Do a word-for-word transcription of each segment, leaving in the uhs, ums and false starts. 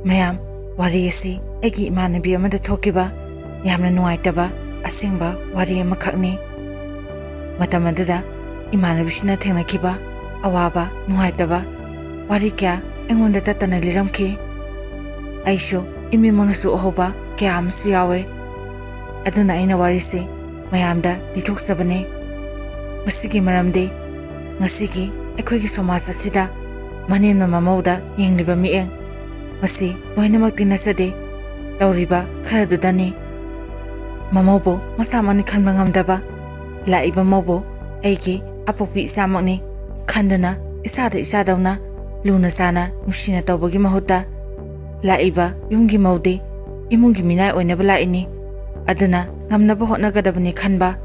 ꯃꯌꯥꯝ, ꯋꯥꯔꯤ ꯑꯁꯤ ꯑꯩꯒꯤ ꯏꯃꯥꯟꯅꯕꯤ ꯑꯃꯗ ꯊꯣꯛꯈꯤꯕ ꯌꯥꯝꯅ ꯅꯨꯡꯉꯥꯏꯇꯕ ꯑꯁꯦꯡꯕ ꯋꯥꯔꯤ ꯑꯃꯈꯛꯅꯤ꯫ ꯃꯇꯝ ꯑꯗꯨꯗ ꯏꯃꯥꯟꯅꯕꯤꯁꯤꯅ ꯊꯦꯡꯅꯈꯤꯕ ꯑꯋꯥꯕ, ꯅꯨꯡꯉꯥꯏꯇꯕ ꯋꯥꯔꯤ ꯀꯌꯥ ꯑꯩꯉꯣꯟꯗ ꯇꯠꯇꯅ ꯂꯤꯔꯝꯈꯤ꯫ ꯑꯩꯁꯨ ꯏꯃꯤꯠꯃꯛꯅꯁꯨ ꯎꯍꯧꯕ ꯀꯌꯥ ꯑꯃꯁꯨ ꯌꯥꯎꯋꯦ꯫ ꯑꯗꯨꯅ ꯑꯩꯅ ꯋꯥꯔꯤꯁꯤ ꯃꯌꯥꯝꯗ ꯂꯤꯊꯣꯛꯆꯕꯅꯤ꯫ ꯃꯁꯤꯒꯤ ꯃꯔꯝꯗꯤ ꯉꯁꯤꯒꯤ ꯑꯩꯈꯣꯏꯒꯤ ꯁꯃꯥꯖ ꯑꯁꯤꯗ ꯃꯅꯦꯝꯅ ꯃꯃꯧꯗ ꯌꯦꯡꯂꯤꯕ ꯃꯤꯠꯌꯦꯡ, ꯃꯁꯤ ꯂꯣꯏꯅꯃꯛꯇꯤ ꯅꯠꯆꯗꯦ, ꯇꯧꯔꯤꯕ ꯈꯔꯗꯨꯗꯅꯤ꯫ ꯃꯃꯧꯕꯨ ꯃꯁꯥꯃꯛꯅꯤ ꯈꯟꯕ ꯉꯝꯗꯕ, ꯂꯥꯛꯏꯕ ꯃꯧꯕꯨ ꯑꯩꯒꯤ ꯑꯄꯣꯛꯄꯤ ꯏꯆꯥꯃꯛꯅꯤ ꯈꯟꯗꯨꯅ ꯏꯆꯥꯗ ꯏꯆꯥꯗꯧꯅ ꯂꯨꯅ ꯆꯥꯅ ꯅꯨꯡꯁꯤꯅ ꯇꯧꯕꯒꯤ ꯃꯍꯨꯠꯇ, ꯂꯥꯛꯏꯕ ꯌꯨꯝꯒꯤ ꯃꯧꯗꯤ ꯏꯃꯨꯡꯒꯤ ꯃꯤꯅꯥꯏ ꯑꯣꯏꯅꯕ ꯂꯥꯛꯏꯅꯤ, ꯑꯗꯨꯅ ꯉꯝꯅꯕ ꯍꯣꯠꯅꯒꯗꯕꯅꯤ ꯈꯟꯕ,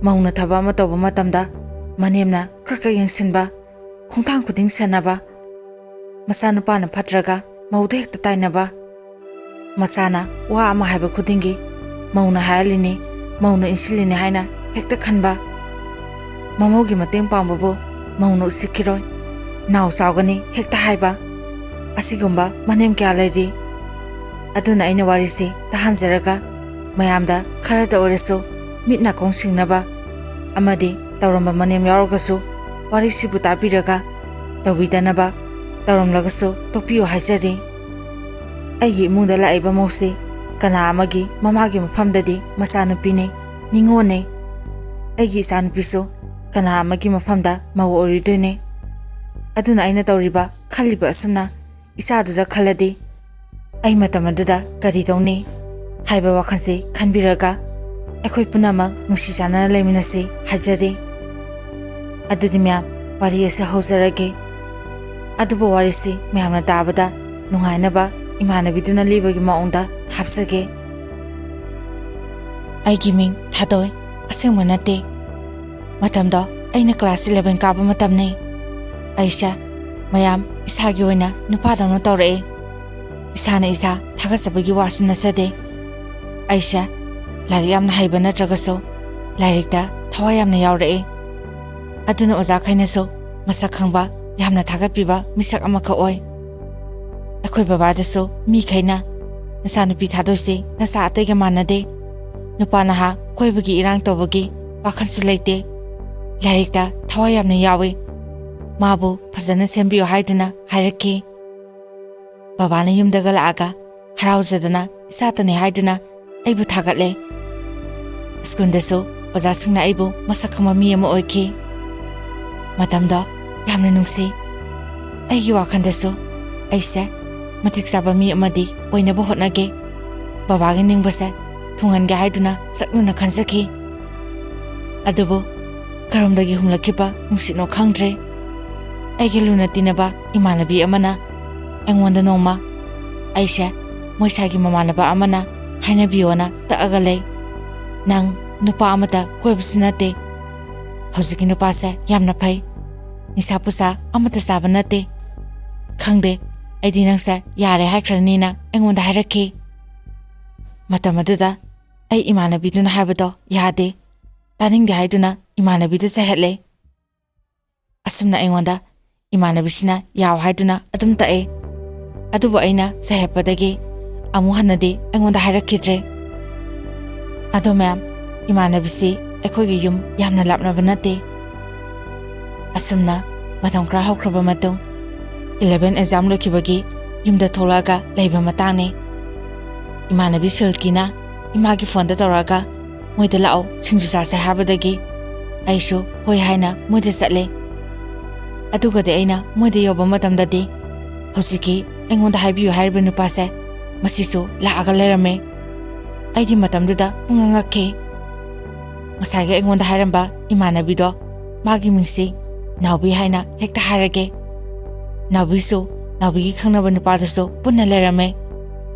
ꯃꯧꯅ ꯊꯕꯛ ꯑꯃ ꯇꯧꯕ ꯃꯇꯝꯗ ꯃꯅꯦꯝꯅ ꯈꯔ ꯈꯔ ꯌꯦꯡꯁꯤꯟꯕ, ꯈꯣꯡꯊꯥꯡ ꯈꯨꯗꯤꯡ ꯁꯦꯟꯅꯕ, ꯃꯆꯥꯅꯨꯄꯥꯅ ꯐꯠꯇ꯭ꯔꯒ ꯃꯧꯗ ꯍꯦꯛꯇ ꯇꯥꯏꯅꯕ, ꯃꯆꯥꯅ ꯋꯥ ꯑꯃ ꯍꯥꯏꯕ ꯈꯨꯗꯤꯡꯒꯤ ꯃꯧꯅ ꯍꯥꯏꯍꯜꯂꯤꯅꯤ, ꯃꯧꯅ ꯏꯟꯁꯤꯜꯂꯤꯅꯤ ꯍꯥꯏꯅ ꯍꯦꯛꯇ ꯈꯟꯕ, ꯃꯃꯧꯒꯤ ꯃꯇꯦꯡ ꯄꯥꯡꯕꯕꯨ ꯃꯧꯅ ꯎꯁꯤꯠꯈꯤꯔꯣꯏ, ꯅꯥꯎ ꯆꯥꯎꯒꯅꯤ ꯍꯦꯛꯇ ꯍꯥꯏꯕ, ꯑꯁꯤꯒꯨꯝꯕ ꯃꯅꯦꯝ ꯀꯌꯥ ꯂꯩꯔꯤ꯫ ꯑꯗꯨꯅ ꯑꯩꯅ ꯋꯥꯔꯤꯁꯤ ꯇꯥꯍꯟꯖꯔꯒ ꯃꯌꯥꯝꯗ ꯈꯔꯇ ꯑꯣꯏꯔꯁꯨ ꯃꯤꯠ ꯅꯥꯀꯣꯡ ꯁꯤꯡꯅꯕ ꯑꯃꯗꯤ ꯇꯧꯔꯝꯕ ꯃꯅꯦꯝ ꯌꯥꯎꯔꯒꯁꯨ ꯋꯥꯔꯤꯁꯤꯕꯨ ꯇꯥꯕꯤꯔꯒ ꯇꯧꯕꯤꯗꯅꯕ, ꯇꯧꯔꯝꯂꯒꯁꯨ ꯇꯣꯛꯄꯤꯌꯨ ꯍꯥꯏꯖꯔꯤ꯫ ꯑꯩꯒꯤ ꯏꯃꯨꯡꯗ ꯂꯥꯛꯏꯕ ꯃꯧꯁꯤ ꯀꯅꯥ ꯑꯃꯒꯤ ꯃꯃꯥꯒꯤ ꯃꯐꯝꯗꯗꯤ ꯃꯆꯥꯅꯨꯄꯤꯅꯤ, ꯅꯤꯉꯣꯜꯅꯤ꯫ ꯑꯩꯒꯤ ꯏꯆꯥꯅꯨꯄꯤꯁꯨ ꯀꯅꯥ ꯑꯃꯒꯤ ꯃꯐꯝꯗ ꯃꯧ ꯑꯣꯏꯔꯨꯗꯣꯏꯅꯤ꯫ ꯑꯗꯨꯅ ꯑꯩꯅ ꯇꯧꯔꯤꯕ, ꯈꯜꯂꯤꯕ ꯑꯁꯨꯝꯅ ꯏꯆꯥꯗꯨꯗ ꯈꯜꯂꯗꯤ ꯑꯩ ꯃꯇꯝ ꯑꯗꯨꯗ ꯀꯔꯤ ꯇꯧꯅꯤ ꯍꯥꯏꯕ ꯋꯥꯈꯜꯁꯤ ꯈꯟꯕꯤꯔꯒ ꯑꯩꯈꯣꯏ ꯄꯨꯝꯅꯃꯛ ꯅꯨꯡꯁꯤ ꯆꯥꯟꯅꯅ ꯂꯩꯃꯤꯟꯅꯁꯤ ꯍꯥꯏꯖꯔꯤ꯫ ꯑꯗꯨꯗꯤ ꯃꯌꯥꯝ, ꯋꯥꯔꯤ ꯑꯁꯤ ꯍꯧꯖꯔꯒꯦ꯫ ꯑꯗꯨꯕꯨ ꯋꯥꯔꯤꯁꯤ ꯃꯌꯥꯝꯅ ꯇꯥꯕꯗ ꯅꯨꯡꯉꯥꯏꯅꯕ ꯏꯃꯥꯟꯅꯕꯤꯗꯨꯅ ꯂꯤꯕꯒꯤ ꯃꯑꯣꯡꯗ ꯍꯥꯞꯆꯒꯦ꯫ ꯑꯩꯒꯤ ꯃꯤꯡ ꯊꯥꯗꯣꯏ, ꯑꯁꯦꯡꯕ ꯅꯠꯇꯦ꯫ ꯃꯇꯝꯗꯣ ꯑꯩꯅ ꯀ꯭ꯂꯥꯁ ꯏꯂꯚꯦꯟ ꯀꯥꯕ ꯃꯇꯝꯅꯤ꯫ ꯑꯩꯁꯦ ꯃꯌꯥꯝ ꯏꯁꯥꯒꯤ ꯑꯣꯏꯅ ꯅꯨꯄꯥꯗꯧꯅ ꯇꯧꯔꯛꯑꯦ꯫ ꯏꯁꯥꯅ ꯏꯁꯥ ꯊꯥꯒꯠꯆꯕꯒꯤ ꯋꯥꯁꯨ ꯅꯠꯆꯗꯦ꯫ ꯑꯩꯁꯦ ꯂꯥꯏꯔꯤꯛ ꯌꯥꯝꯅ ꯍꯩꯕ ꯅꯠꯇ꯭ꯔꯒꯁꯨ ꯂꯥꯏꯔꯤꯛꯇ ꯊꯋꯥꯏ ꯌꯥꯝꯅ ꯌꯥꯎꯔꯛꯑꯦ꯫ ꯑꯗꯨꯅ ꯑꯣꯖꯥꯈꯩꯅꯁꯨ ꯃꯁꯛ ꯈꯪꯕ, ꯌꯥꯝꯅ ꯊꯥꯒꯠꯄꯤꯕ ꯃꯤꯁꯛ ꯑꯃꯈꯛ ꯑꯣꯏ꯫ ꯑꯩꯈꯣꯏ ꯕꯕꯥꯗꯁꯨ ꯃꯤꯈꯩꯅ ꯅꯆꯥꯅꯨꯄꯤ ꯊꯥꯗꯣꯏꯁꯦ ꯅꯆꯥ ꯑꯇꯩꯒ ꯃꯥꯟꯅꯗꯦ, ꯅꯨꯄꯥ ꯅꯍꯥ ꯀꯣꯏꯕꯒꯤ ꯏꯔꯥꯡ ꯇꯧꯕꯒꯤ ꯋꯥꯈꯜꯁꯨ ꯂꯩꯇꯦ, ꯂꯥꯏꯔꯤꯛꯇ ꯊꯋꯥꯏ ꯌꯥꯝꯅ ꯌꯥꯎꯏ, ꯃꯥꯕꯨ ꯐꯖꯅ ꯁꯦꯝꯕꯤꯌꯨ ꯍꯥꯏꯗꯨꯅ ꯍꯥꯏꯔꯛꯈꯤ꯫ ꯕꯕꯥꯅ ꯌꯨꯝꯗꯒ ꯂꯥꯛꯑꯒ ꯍꯔꯥꯎꯖꯗꯅ ꯏꯆꯥꯇꯅꯤ ꯍꯥꯏꯗꯨꯅ ꯑꯩꯕꯨ ꯊꯥꯒꯠꯂꯦ꯫ ꯁ꯭ꯀꯨꯜꯗꯁꯨ ꯑꯣꯖꯥꯁꯤꯡꯅ ꯑꯩꯕꯨ ꯃꯁꯛ ꯈꯪꯕ ꯃꯤ ꯑꯃ ꯑꯣꯏꯈꯤ꯫ ꯃꯇꯝꯗꯣ ꯌꯥꯝꯅ ꯅꯨꯡꯁꯤ꯫ ꯑꯩꯒꯤ ꯋꯥꯈꯜꯗꯁꯨ ꯑꯩꯁꯦ ꯃꯇꯤꯛ ꯆꯥꯕ ꯃꯤ ꯑꯃꯗꯤ ꯑꯣꯏꯅꯕ ꯍꯣꯠꯅꯒꯦ, ꯕꯕꯥꯒꯤ ꯅꯤꯡꯕꯁꯦ ꯊꯨꯡꯍꯟꯒꯦ ꯍꯥꯏꯗꯨꯅ ꯆꯞꯅꯅ ꯈꯟꯖꯈꯤ꯫ ꯑꯗꯨꯕꯨ ꯀꯔꯣꯝꯗꯒꯤ ꯍꯨꯝꯂꯛꯈꯤꯕ ꯅꯨꯡꯁꯤꯠꯅꯣ ꯈꯪꯗ꯭ꯔꯦ꯫ ꯑꯩꯒꯤ ꯂꯨꯅ ꯇꯤꯟꯅꯕ ꯏꯃꯥꯟꯅꯕꯤ ꯑꯃꯅ ꯑꯩꯉꯣꯟꯗ ꯅꯣꯡꯃ ꯑꯩꯁꯦ ꯃꯣꯏ ꯁꯥꯏꯒꯤ ꯃꯃꯥꯟꯅꯕ ꯑꯃꯅ ꯍꯥꯏꯅꯕꯤꯌꯣꯅ ꯇꯛꯑꯒ ꯂꯩ꯫ "ꯅꯪ ꯅꯨꯄꯥ ꯑꯃꯇ ꯀꯣꯏꯕꯁꯨ ꯅꯠꯇꯦ꯫ ꯍꯧꯖꯤꯛꯀꯤ ꯅꯨꯄꯥꯁꯦ ꯌꯥꯝꯅ ꯐꯩ꯫ ꯅꯤꯁꯥ ꯄꯨꯁꯥ ꯑꯃꯠꯇ ꯆꯥꯕ ꯅꯠꯇꯦ꯫ ꯈꯪꯗꯦ, ꯑꯩꯗꯤ ꯅꯪꯁꯦ ꯌꯥꯔꯦ ꯍꯥꯏꯈ꯭ꯔꯅꯤꯅ" ꯑꯩꯉꯣꯟꯗ ꯍꯥꯏꯔꯛꯈꯤ꯫ ꯃꯇꯝ ꯑꯗꯨꯗ ꯑꯩ ꯏꯃꯥꯟꯅꯕꯤꯗꯨꯅ ꯍꯥꯏꯕꯗꯣ ꯌꯥꯗꯦ, ꯇꯥꯅꯤꯡꯗꯦ ꯍꯥꯏꯗꯨꯅ ꯏꯃꯥꯟꯅꯕꯤꯗꯨ ꯆꯩꯍꯠꯂꯦ꯫ ꯑꯁꯨꯝꯅ ꯑꯩꯉꯣꯟꯗ ꯏꯃꯥꯟꯅꯕꯤꯁꯤꯅ ꯌꯥꯎ ꯍꯥꯏꯗꯨꯅ ꯑꯗꯨꯝ ꯇꯛꯑꯦ꯫ ꯑꯗꯨꯕꯨ ꯑꯩꯅ ꯆꯩꯍꯠꯄꯗꯒꯤ ꯑꯃꯨꯛ ꯍꯟꯅꯗꯤ ꯑꯩꯉꯣꯟꯗ ꯍꯥꯏꯔꯛꯈꯤꯗ꯭ꯔꯦ꯫ ꯑꯗꯣ ꯃꯌꯥꯝ, ꯏꯃꯥꯟꯅꯕꯤꯁꯤ ꯑꯩꯈꯣꯏꯒꯤ ꯌꯨꯝ ꯌꯥꯝꯅ ꯂꯥꯞꯅꯕ ꯅꯠꯇꯦ꯫ ꯑꯁꯨꯝꯅ ꯃꯇꯝ ꯈꯔ ꯍꯧꯈ꯭ꯔꯕ ꯃꯇꯨꯡ, ꯏꯂꯦꯚꯦꯟ ꯑꯦꯛꯖꯥꯝ ꯂꯣꯏꯈꯤꯕꯒꯤ ꯌꯨꯝꯗ ꯊꯣꯛꯂꯛꯑꯒ ꯂꯩꯕ ꯃꯇꯥꯡꯅꯤ꯫ ꯏꯃꯥꯟꯅꯕꯤ ꯁꯤꯜꯀꯤꯅ ꯏꯃꯥꯒꯤ ꯐꯣꯟꯗ ꯇꯧꯔꯛꯑꯒ ꯃꯣꯏꯗ ꯂꯥꯛꯑꯣ, ꯁꯤꯡꯖꯨ ꯆꯥꯁꯦ ꯍꯥꯏꯕꯗꯒꯤ ꯑꯩꯁꯨ ꯍꯣꯏ ꯍꯥꯏꯅ ꯃꯣꯏꯗ ꯆꯠꯂꯦ꯫ ꯑꯗꯨꯒꯗꯤ ꯑꯩꯅ ꯃꯣꯏꯗ ꯌꯧꯕ ꯃꯇꯝꯗꯗꯤ ꯍꯧꯖꯤꯛꯀꯤ ꯑꯩꯉꯣꯟꯗ ꯍꯥꯏꯕꯤꯌꯨ ꯍꯥꯏꯔꯤꯕ ꯅꯨꯄꯥꯁꯦ ꯃꯁꯤꯁꯨ ꯂꯥꯛꯑꯒ ꯂꯩꯔꯝꯃꯦ꯫ ꯑꯩꯗꯤ ꯃꯇꯝꯗꯨꯗ ꯄꯨꯡꯉꯛ ꯉꯛꯈꯤ꯫ ꯉꯁꯥꯏꯒꯤ ꯑꯩꯉꯣꯟꯗ ꯍꯥꯏꯔꯝꯕ ꯏꯃꯥꯟꯅꯕꯤꯗꯣ, ꯃꯥꯒꯤ ꯃꯤꯡꯁꯤ ꯅꯥꯎꯕꯤ ꯍꯥꯏꯅ ꯍꯦꯛꯇ ꯍꯥꯏꯔꯒꯦ꯫ ꯅꯥꯎꯕꯤꯁꯨ ꯅꯥꯎꯕꯤꯒꯤ ꯈꯪꯅꯕ ꯅꯨꯄꯥꯗꯨꯁꯨ ꯄꯨꯟꯅ ꯂꯩꯔꯝꯃꯦ꯫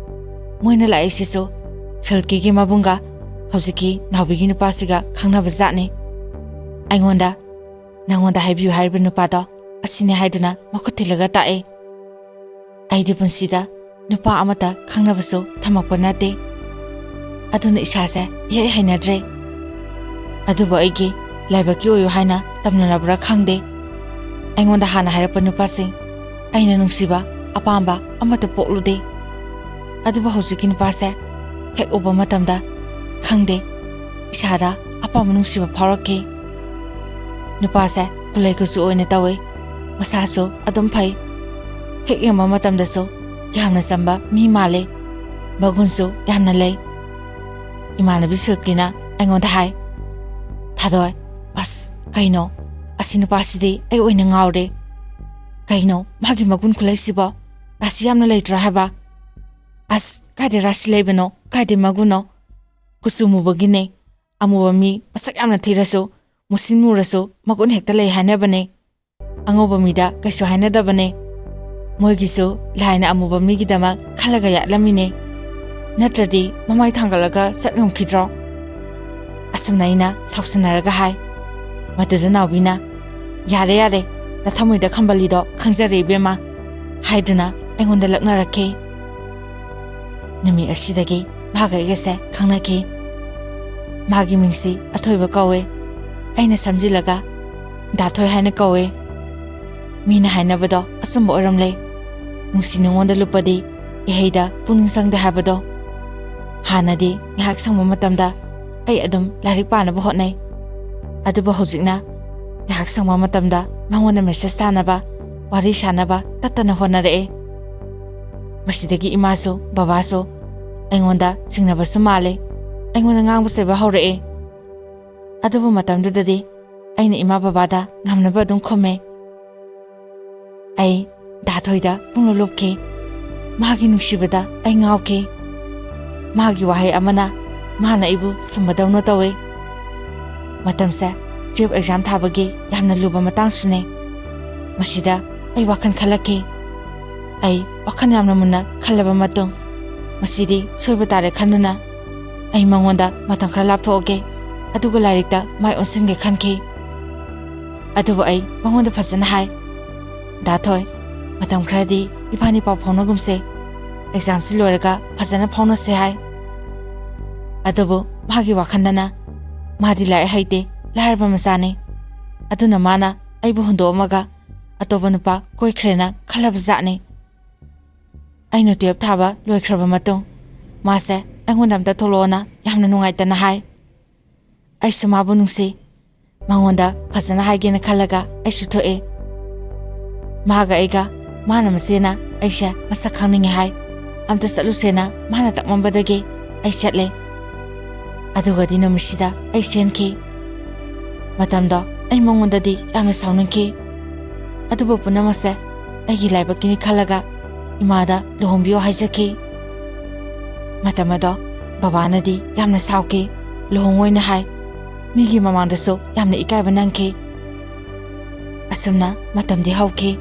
ꯃꯣꯏꯅ ꯂꯥꯛꯏꯁꯤꯁꯨ ꯁꯤꯜꯀꯤꯒꯤ ꯃꯕꯨꯡꯒ ꯍꯧꯖꯤꯛꯀꯤ ꯅꯥꯎꯕꯤꯒꯤ ꯅꯨꯄꯥꯁꯤꯒ ꯈꯪꯅꯕ ꯖꯥꯠꯅꯤ꯫ ꯑꯩꯉꯣꯟꯗ, "ꯅꯪꯉꯣꯟꯗ ꯍꯥꯏꯕꯤꯌꯨ ꯍꯥꯏꯔꯤꯕ ꯅꯨꯄꯥꯗꯣ ꯑꯁꯤꯅꯤ" ꯍꯥꯏꯗꯨꯅ ꯃꯈꯨꯠ ꯊꯤꯜꯂꯒ ꯇꯥꯛꯑꯦ꯫ ꯑꯩꯗꯤ ꯄꯨꯟꯁꯤꯗ ꯅꯨꯄꯥ ꯑꯃꯠꯇ ꯈꯪꯅꯕꯁꯨ ꯊꯝꯃꯛꯄ ꯅꯠꯇꯦ꯫ ꯑꯗꯨꯅ ꯏꯁꯥꯁꯦ ꯏꯍꯩ ꯍꯩꯅꯗ꯭ꯔꯦ꯫ ꯑꯗꯨꯕꯨ ꯑꯩꯒꯤ ꯂꯥꯏꯕꯛꯀꯤ ꯑꯣꯏꯌꯨ ꯍꯥꯏꯅ ꯇꯝꯅꯔꯕ꯭ꯔꯥ ꯈꯪꯗꯦ, ꯑꯩꯉꯣꯟꯗ ꯍꯥꯟꯅ ꯍꯥꯏꯔꯛꯄ ꯅꯨꯄꯥꯁꯤꯡ, ꯑꯩꯅ ꯅꯨꯡꯁꯤꯕ ꯑꯄꯥꯝꯕ ꯑꯃꯠꯇ ꯄꯣꯛꯂꯨꯗꯦ꯫ ꯑꯗꯨꯕꯨ ꯍꯧꯖꯤꯛꯀꯤ ꯅꯨꯄꯥꯁꯦ ꯍꯦꯛ ꯎꯕ ꯃꯇꯝꯗ, ꯈꯪꯗꯦ, ꯏꯁꯥꯗ ꯑꯄꯥꯝꯕ ꯅꯨꯡꯁꯤꯕ ꯐꯥꯎꯔꯛꯈꯤ꯫ ꯅꯨꯄꯥꯁꯦ ꯀꯨꯂꯩ ꯀꯨꯆꯨ ꯑꯣꯏꯅ ꯇꯧꯏ꯫ ꯃꯁꯥꯁꯨ ꯑꯗꯨꯝ ꯐꯩ꯫ ꯍꯦꯛ ꯌꯦꯡꯕ ꯃꯇꯝꯗꯁꯨ ꯌꯥꯝꯅ ꯆꯝꯕ ꯃꯤ ꯃꯥꯜꯂꯤ꯫ ꯃꯒꯨꯟꯁꯨ ꯌꯥꯝꯅ ꯂꯩ꯫ ꯏꯃꯥꯟꯅꯕꯤ ꯁꯤꯜꯀꯤꯅ ꯑꯩꯉꯣꯟꯗ ꯍꯥꯏ, "ꯊꯥꯗꯣꯏ, ꯑꯁ, ꯀꯩꯅꯣ? ꯑꯁꯤ ꯅꯨꯄꯥꯁꯤꯗꯤ ꯑꯩ ꯑꯣꯏꯅ ꯉꯥꯎꯔꯦ꯫ ꯀꯩꯅꯣ ꯃꯥꯒꯤ ꯃꯒꯨꯟ ꯈꯨꯂꯩꯁꯤꯕꯣ? ꯔꯥꯁꯤ ꯌꯥꯝꯅ ꯂꯩꯇ꯭ꯔꯥ ꯍꯥꯏꯕ?" "ꯑꯁ, ꯀꯥꯏꯗꯩ ꯔꯥꯁꯤ ꯂꯩꯕꯅꯣ? ꯀꯥꯏꯗꯩ ꯃꯒꯨꯟꯅꯣ? ꯀꯨꯆꯨ ꯃꯨꯕꯒꯤꯅꯦ꯫ ꯑꯃꯨꯕ ꯃꯤ ꯃꯁꯛ ꯌꯥꯝꯅ ꯊꯤꯔꯁꯨ, ꯃꯨꯁꯤꯟ ꯃꯨꯔꯁꯨ ꯃꯒꯨꯟ ꯍꯦꯛꯇ ꯂꯩ ꯍꯥꯏꯅꯕꯅꯦ꯫ ꯑꯉꯧꯕ ꯃꯤꯗ ꯀꯩꯁꯨ ꯍꯥꯏꯅꯗꯕꯅꯦ꯫ ꯃꯣꯏꯒꯤꯁꯨ ꯂꯥꯏꯅ ꯑꯃꯨꯕ ꯃꯤꯒꯤꯗꯃꯛ ꯈꯜꯂꯒ ꯌꯥꯠꯂꯝꯃꯤꯅꯦ꯫ ꯅꯠꯇ꯭ꯔꯗꯤ ꯃꯃꯥꯏ ꯊꯥꯡꯒꯠꯂꯒ ꯆꯠ ꯉꯝꯈꯤꯗ꯭ꯔꯣ?" ꯑꯁꯨꯝꯅ ꯑꯩꯅ ꯁꯥꯎꯁꯤꯟꯅꯔꯒ ꯍꯥꯏ꯫ ꯃꯗꯨꯗ ꯅꯥꯎꯕꯤꯅ, "ꯌꯥꯔꯦ, ꯌꯥꯔꯦ, ꯅꯊꯃꯣꯏꯗ ꯈꯝꯕꯜꯂꯤꯗꯣ ꯈꯪꯖꯔꯦ ꯏꯕꯦꯝꯃ," ꯍꯥꯏꯗꯨꯅ ꯑꯩꯉꯣꯟꯗ ꯂꯛꯅꯔꯛꯈꯤ꯫ ꯅꯨꯃꯤꯠ ꯑꯁꯤꯗꯒꯤ ꯃꯥꯒ ꯑꯩꯒꯁꯦ ꯈꯪꯅꯈꯤ꯫ ꯃꯥꯒꯤ ꯃꯤꯡꯁꯤ ꯑꯊꯣꯏꯕ ꯀꯧꯋꯦ꯫ ꯑꯩꯅ ꯁꯝꯖꯤꯜꯂꯒ ꯗꯥ ꯊꯣꯏ ꯍꯥꯏꯅ ꯀꯧꯋꯦ꯫ ꯃꯤꯅ ꯍꯥꯏꯅꯕꯗꯣ ꯑꯆꯨꯝꯕ ꯑꯣꯏꯔꯝꯂꯦ꯫ ꯅꯨꯡꯁꯤ ꯅꯨꯡꯉꯣꯟꯗ ꯂꯨꯞꯄꯗꯤ ꯏꯍꯩꯗ ꯄꯨꯛꯅꯤꯡ ꯆꯪꯗꯦ ꯍꯥꯏꯕꯗꯣ꯫ ꯍꯥꯟꯅꯗꯤ ꯉꯥꯏꯍꯥꯛ ꯁꯪꯕ ꯃꯇꯝꯗ ꯑꯩ ꯑꯗꯨꯝ ꯂꯥꯏꯔꯤꯛ ꯄꯥꯅꯕ ꯍꯣꯠꯅꯩ꯫ ꯑꯗꯨꯕꯨ ꯍꯧꯖꯤꯛꯅ ꯉꯥꯏꯍꯥꯛ ꯁꯪꯕ ꯃꯇꯝꯗ ꯃꯉꯣꯟꯗ ꯃꯦꯁꯦꯖ ꯊꯥꯅꯕ, ꯋꯥꯔꯤ ꯁꯥꯅꯕ ꯇꯠꯇꯅ ꯍꯣꯠꯅꯔꯛꯑꯦ꯫ ꯃꯁꯤꯗꯒꯤ ꯏꯃꯥꯁꯨ ꯕꯕꯥꯁꯨ ꯑꯩꯉꯣꯟꯗ ꯆꯤꯡꯅꯕꯁꯨ ꯃꯥꯜꯂꯦ, ꯑꯩꯉꯣꯟꯗ ꯉꯥꯡꯕ ꯆꯩꯕ ꯍꯧꯔꯛꯑꯦ꯫ ꯑꯗꯨꯕꯨ ꯃꯇꯝꯗꯨꯗꯗꯤ ꯑꯩꯅ ꯏꯃꯥ ꯕꯕꯥꯗ ꯉꯝꯅꯕ ꯑꯗꯨꯝ ꯈꯨꯝꯃꯦ꯫ ꯑꯩ ꯗꯥ ꯊꯣꯏꯗ ꯄꯨꯡꯂꯨꯞ ꯂꯨꯞꯈꯤ꯫ ꯃꯥꯒꯤ ꯅꯨꯡꯁꯤꯕꯗ ꯑꯩ ꯉꯥꯎꯈꯤ꯫ ꯃꯥꯒꯤ ꯋꯥꯍꯩ ꯑꯃꯅ ꯃꯥꯅ ꯑꯩꯕꯨ ꯁꯨꯝꯕꯗꯧꯅ ꯇꯧꯏ꯫ ꯃꯇꯝꯁꯦ ꯇꯨꯌꯦꯜꯐ ꯑꯦꯛꯖꯥꯝ ꯊꯥꯕꯒꯤ ꯌꯥꯝꯅ ꯂꯨꯕ ꯃꯇꯥꯡꯁꯨꯅꯦ꯫ ꯃꯁꯤꯗ ꯑꯩ ꯋꯥꯈꯜ ꯈꯜꯂꯛꯈꯤ꯫ ꯑꯩ ꯋꯥꯈꯜ ꯌꯥꯝꯅ ꯃꯨꯟꯅ ꯈꯜꯂꯕ ꯃꯇꯨꯡ, ꯃꯁꯤꯗꯤ ꯁꯣꯏꯕ ꯇꯥꯔꯦ ꯈꯟꯗꯨꯅ, ꯑꯩ ꯃꯉꯣꯟꯗ ꯃꯇꯝ ꯈꯔ ꯂꯥꯞꯊꯣꯛꯑꯒꯦ, ꯑꯗꯨꯒ ꯂꯥꯏꯔꯤꯛꯇ ꯃꯥꯏ ꯑꯣꯟꯁꯤꯟꯒꯦ ꯈꯟꯈꯤ꯫ ꯑꯗꯨꯕꯨ ꯑꯩ ꯃꯉꯣꯟꯗ ꯐꯖꯅ ꯍꯥꯏ, "ꯗꯥ ꯊꯣꯏ, ꯃꯇꯝ ꯈꯔꯗꯤ ꯏꯕꯥꯅꯤ ꯄꯥꯎ ꯐꯥꯎꯅꯒꯨꯝꯁꯦ꯫ ꯑꯦꯛꯖꯥꯝꯁꯤ ꯂꯣꯏꯔꯒ ꯐꯖꯅ ꯐꯥꯎꯅꯁꯦ" ꯍꯥꯏ꯫ ꯑꯗꯨꯕꯨ ꯃꯥꯒꯤ ꯋꯥꯈꯜꯗꯅ, ꯃꯥꯗꯤ ꯂꯥꯏꯔꯤꯛ ꯍꯩꯇꯦ, ꯂꯥꯏꯔꯕ ꯃꯆꯥꯅꯤ, ꯑꯗꯨꯅ ꯃꯥꯅ ꯑꯩꯕꯨ ꯍꯨꯟꯗꯣꯛꯑꯝꯃꯒ ꯑꯇꯣꯞꯄ ꯅꯨꯄꯥ ꯀꯣꯏꯈ꯭ꯔꯦꯅ ꯈꯜꯂꯕ ꯖꯥꯠꯅꯤ꯫ ꯑꯩꯅ ꯇꯨꯌꯦꯜꯞ ꯊꯥꯕ ꯂꯣꯏꯈ꯭ꯔꯕ ꯃꯇꯨꯡ ꯃꯥꯁꯦ ꯑꯩꯉꯣꯟꯗ ꯑꯝꯇ ꯊꯣꯛꯂꯛꯑꯣꯅ ꯌꯥꯝꯅ ꯅꯨꯡꯉꯥꯏꯇꯅ ꯍꯥꯏ꯫ ꯑꯩꯁꯨ ꯃꯥꯕꯨ ꯅꯨꯡꯁꯤ꯫ ꯃꯉꯣꯟꯗ ꯐꯖꯅ ꯍꯥꯏꯒꯦꯅ ꯈꯜꯂꯒ ꯑꯩꯁꯨ ꯊꯣꯛꯑꯦ꯫ ꯃꯥꯒ ꯑꯩꯒ, ꯃꯥꯅ ꯃꯆꯦꯅ ꯑꯩꯁꯦ ꯃꯁꯛ ꯈꯪꯅꯤꯡꯉꯦ ꯍꯥꯏ꯫ ꯑꯝꯇ ꯆꯠꯂꯨꯁꯦꯅ ꯃꯥꯅ ꯇꯛꯃꯝꯕꯗꯒꯤ ꯑꯩ ꯆꯠꯂꯦ꯫ ꯑꯗꯨꯒꯗꯤ ꯅꯨꯃꯤꯠꯁꯤꯗ ꯑꯩ ꯆꯦꯟꯈꯤ꯫ ꯃꯇꯝꯗꯣ ꯑꯩ ꯃꯉꯣꯟꯗꯗꯤ ꯌꯥꯝꯅ ꯁꯥꯎꯅꯤꯡꯈꯤ꯫ ꯑꯗꯨꯕꯨ ꯄꯨꯝꯅꯃꯛꯁꯦ ꯑꯩꯒꯤ ꯂꯥꯏꯕꯛꯀꯤꯅꯤ ꯈꯜꯂꯒ ꯏꯃꯥꯗ ꯂꯨꯍꯣꯡꯕꯤꯌꯣ ꯍꯥꯏꯖꯈꯤ꯫ ꯃꯇꯝ ꯑꯗꯣ ꯕꯕꯥꯅꯗꯤ ꯌꯥꯝꯅ ꯁꯥꯎꯈꯤ, ꯂꯨꯍꯣꯡꯉꯣꯏꯅ ꯍꯥꯏ꯫ ꯃꯤꯒꯤ ꯃꯃꯥꯡꯗꯁꯨ ꯌꯥꯝꯅ ꯏꯀꯥꯏꯕ ꯅꯪꯈꯤ꯫ ꯑꯁꯨꯝꯅ ꯃꯇꯝꯗꯤ ꯍꯧꯈꯤ꯫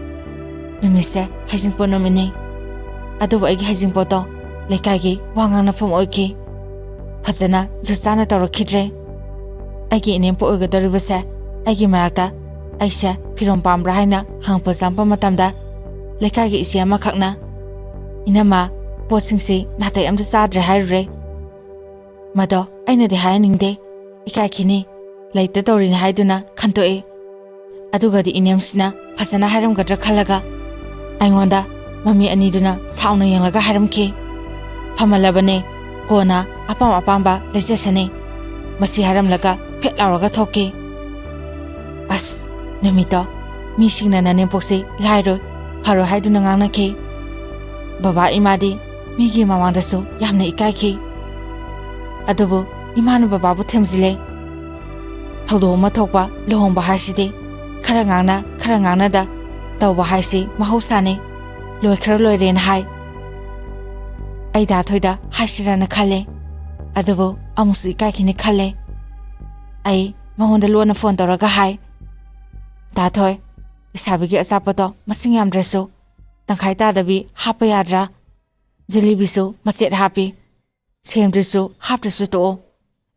ꯅꯨꯃꯤꯠꯁꯦ ꯍꯩꯖꯤꯡꯄꯣꯠ ꯅꯨꯃꯤꯠꯅꯤ꯫ ꯑꯗꯨꯕꯨ ꯑꯩꯒꯤ ꯍꯩꯖꯤꯡꯄꯣꯠꯇꯣ ꯂꯩꯀꯥꯏꯒꯤ ꯋꯥ ꯉꯥꯡꯅꯐꯝ ꯑꯣꯏꯈꯤ꯫ ꯐꯖꯅ ꯖꯨꯠ ꯆꯥꯅ ꯇꯧꯔꯛꯈꯤꯗ꯭ꯔꯦ꯫ ꯑꯩꯒꯤ ꯏꯅꯦꯝꯄꯣꯛ ꯑꯣꯏꯒꯗꯧꯔꯤꯕꯁꯦ ꯑꯩꯒꯤ ꯃꯔꯛꯇ ꯑꯩꯁꯦ ꯐꯤꯔꯣꯜ ꯄꯥꯝꯕ꯭ꯔꯥ ꯍꯥꯏꯅ ꯍꯪꯉꯛꯄ ꯆꯪꯉꯛꯄ ꯃꯇꯝꯗ, ꯂꯩꯀꯥꯏꯒꯤ ꯏꯆꯦ ꯑꯃꯈꯛꯅ, "ꯏꯅꯝꯃ, ꯄꯣꯠꯁꯤꯡꯁꯤ ꯅꯥꯇꯩ ꯑꯝꯇ ꯆꯥꯗ꯭ꯔꯦ" ꯍꯥꯏꯔꯨꯔꯦ꯫ ꯃꯗꯣ ꯑꯩꯅꯗꯤ ꯍꯥꯏꯍꯟꯅꯤꯡꯗꯦ, ꯏꯀꯥꯏꯈꯤꯅꯤ, ꯂꯩꯇ ꯇꯧꯔꯤꯅꯤ ꯍꯥꯏꯗꯨꯅ ꯈꯟꯇꯣꯛꯏ꯫ ꯑꯗꯨꯒꯗꯤ ꯏꯅꯦꯝꯁꯤꯅ ꯐꯖꯅ ꯍꯥꯏꯔꯝꯒꯗ꯭ꯔꯥ ꯈꯜꯂꯒ ꯑꯩꯉꯣꯟꯗ ꯃꯃꯤ ꯑꯅꯤꯗꯨꯅ ꯁꯥꯎꯅ ꯌꯦꯡꯂꯒ ꯍꯥꯏꯔꯝꯈꯤ, "ꯐꯝꯍꯜꯂꯕꯅꯦ, ꯀꯣꯟꯅ ꯑꯄꯥꯝ ꯑꯄꯥꯝꯕ ꯂꯩꯖꯁꯅꯤ"꯫ ꯃꯁꯤ ꯍꯥꯏꯔꯝꯂꯒ ꯐꯦꯠ ꯂꯥꯎꯔꯒ ꯊꯣꯛꯈꯤ꯫ ꯑꯁ, ꯅꯨꯃꯤꯠꯇꯣ ꯃꯤꯁꯤꯡꯅ ꯅꯅꯦꯝꯄꯣꯛꯁꯤ ꯂꯥꯏꯔꯣꯏ, ꯐꯔꯣꯏ ꯍꯥꯏꯗꯨꯅ ꯉꯥꯡꯅꯈꯤ꯫ ꯕꯕꯥ ꯏꯃꯥꯗꯤ ꯃꯤꯒꯤ ꯃꯃꯥꯡꯗꯁꯨ ꯌꯥꯝꯅ ꯏꯀꯥꯏꯈꯤ꯫ ꯑꯗꯨꯕꯨ ꯏꯃꯥꯅ ꯕꯕꯥꯕꯨ ꯊꯦꯝꯖꯤꯜꯂꯦ꯫ ꯊꯧꯗꯣꯛ ꯑꯃ ꯊꯣꯛꯄ ꯂꯨꯍꯣꯡꯕ ꯍꯥꯏꯁꯤꯗꯤ ꯈꯔ ꯉꯥꯡꯅ, ꯈꯔ ꯉꯥꯡꯅꯗ ꯇꯧꯕ ꯍꯥꯏꯁꯤ ꯃꯍꯧꯁꯥꯅꯤ꯫ ꯂꯣꯏꯈ꯭ꯔ ꯂꯣꯏꯔꯦꯅ ꯍꯥꯏ꯫ ꯑꯩ ꯗꯥ ꯊꯣꯏꯗ ꯍꯥꯏꯁꯤꯔꯅ ꯈꯜꯂꯦ, ꯑꯗꯨꯕꯨ ꯑꯃꯨꯛꯁꯨ ꯏꯀꯥꯏꯈꯤꯅꯤ ꯈꯜꯂꯦ꯫ ꯑꯩ ꯃꯉꯣꯟꯗ ꯂꯣꯟꯅ ꯐꯣꯟ ꯇꯧꯔꯒ ꯍꯥꯏ, "ꯗꯥ ꯊꯣꯏ, ꯂꯩꯁꯥꯕꯤꯒꯤ ꯑꯆꯥꯄꯣꯠꯇꯣ ꯃꯁꯤꯡ ꯌꯥꯝꯗ꯭ꯔꯁꯨ ꯇꯪꯈꯥꯏ ꯇꯥꯗꯕꯤ ꯍꯥꯞꯄ ꯌꯥꯗ꯭ꯔꯥ? ꯖꯤꯂꯤꯕꯤꯁꯨ ꯃꯆꯦꯠ ꯍꯥꯞꯄꯤ, ꯁꯦꯝꯗ꯭ꯔꯁꯨ ꯍꯥꯞꯇ꯭ꯔꯁꯨ ꯇꯣꯛꯑꯣ꯫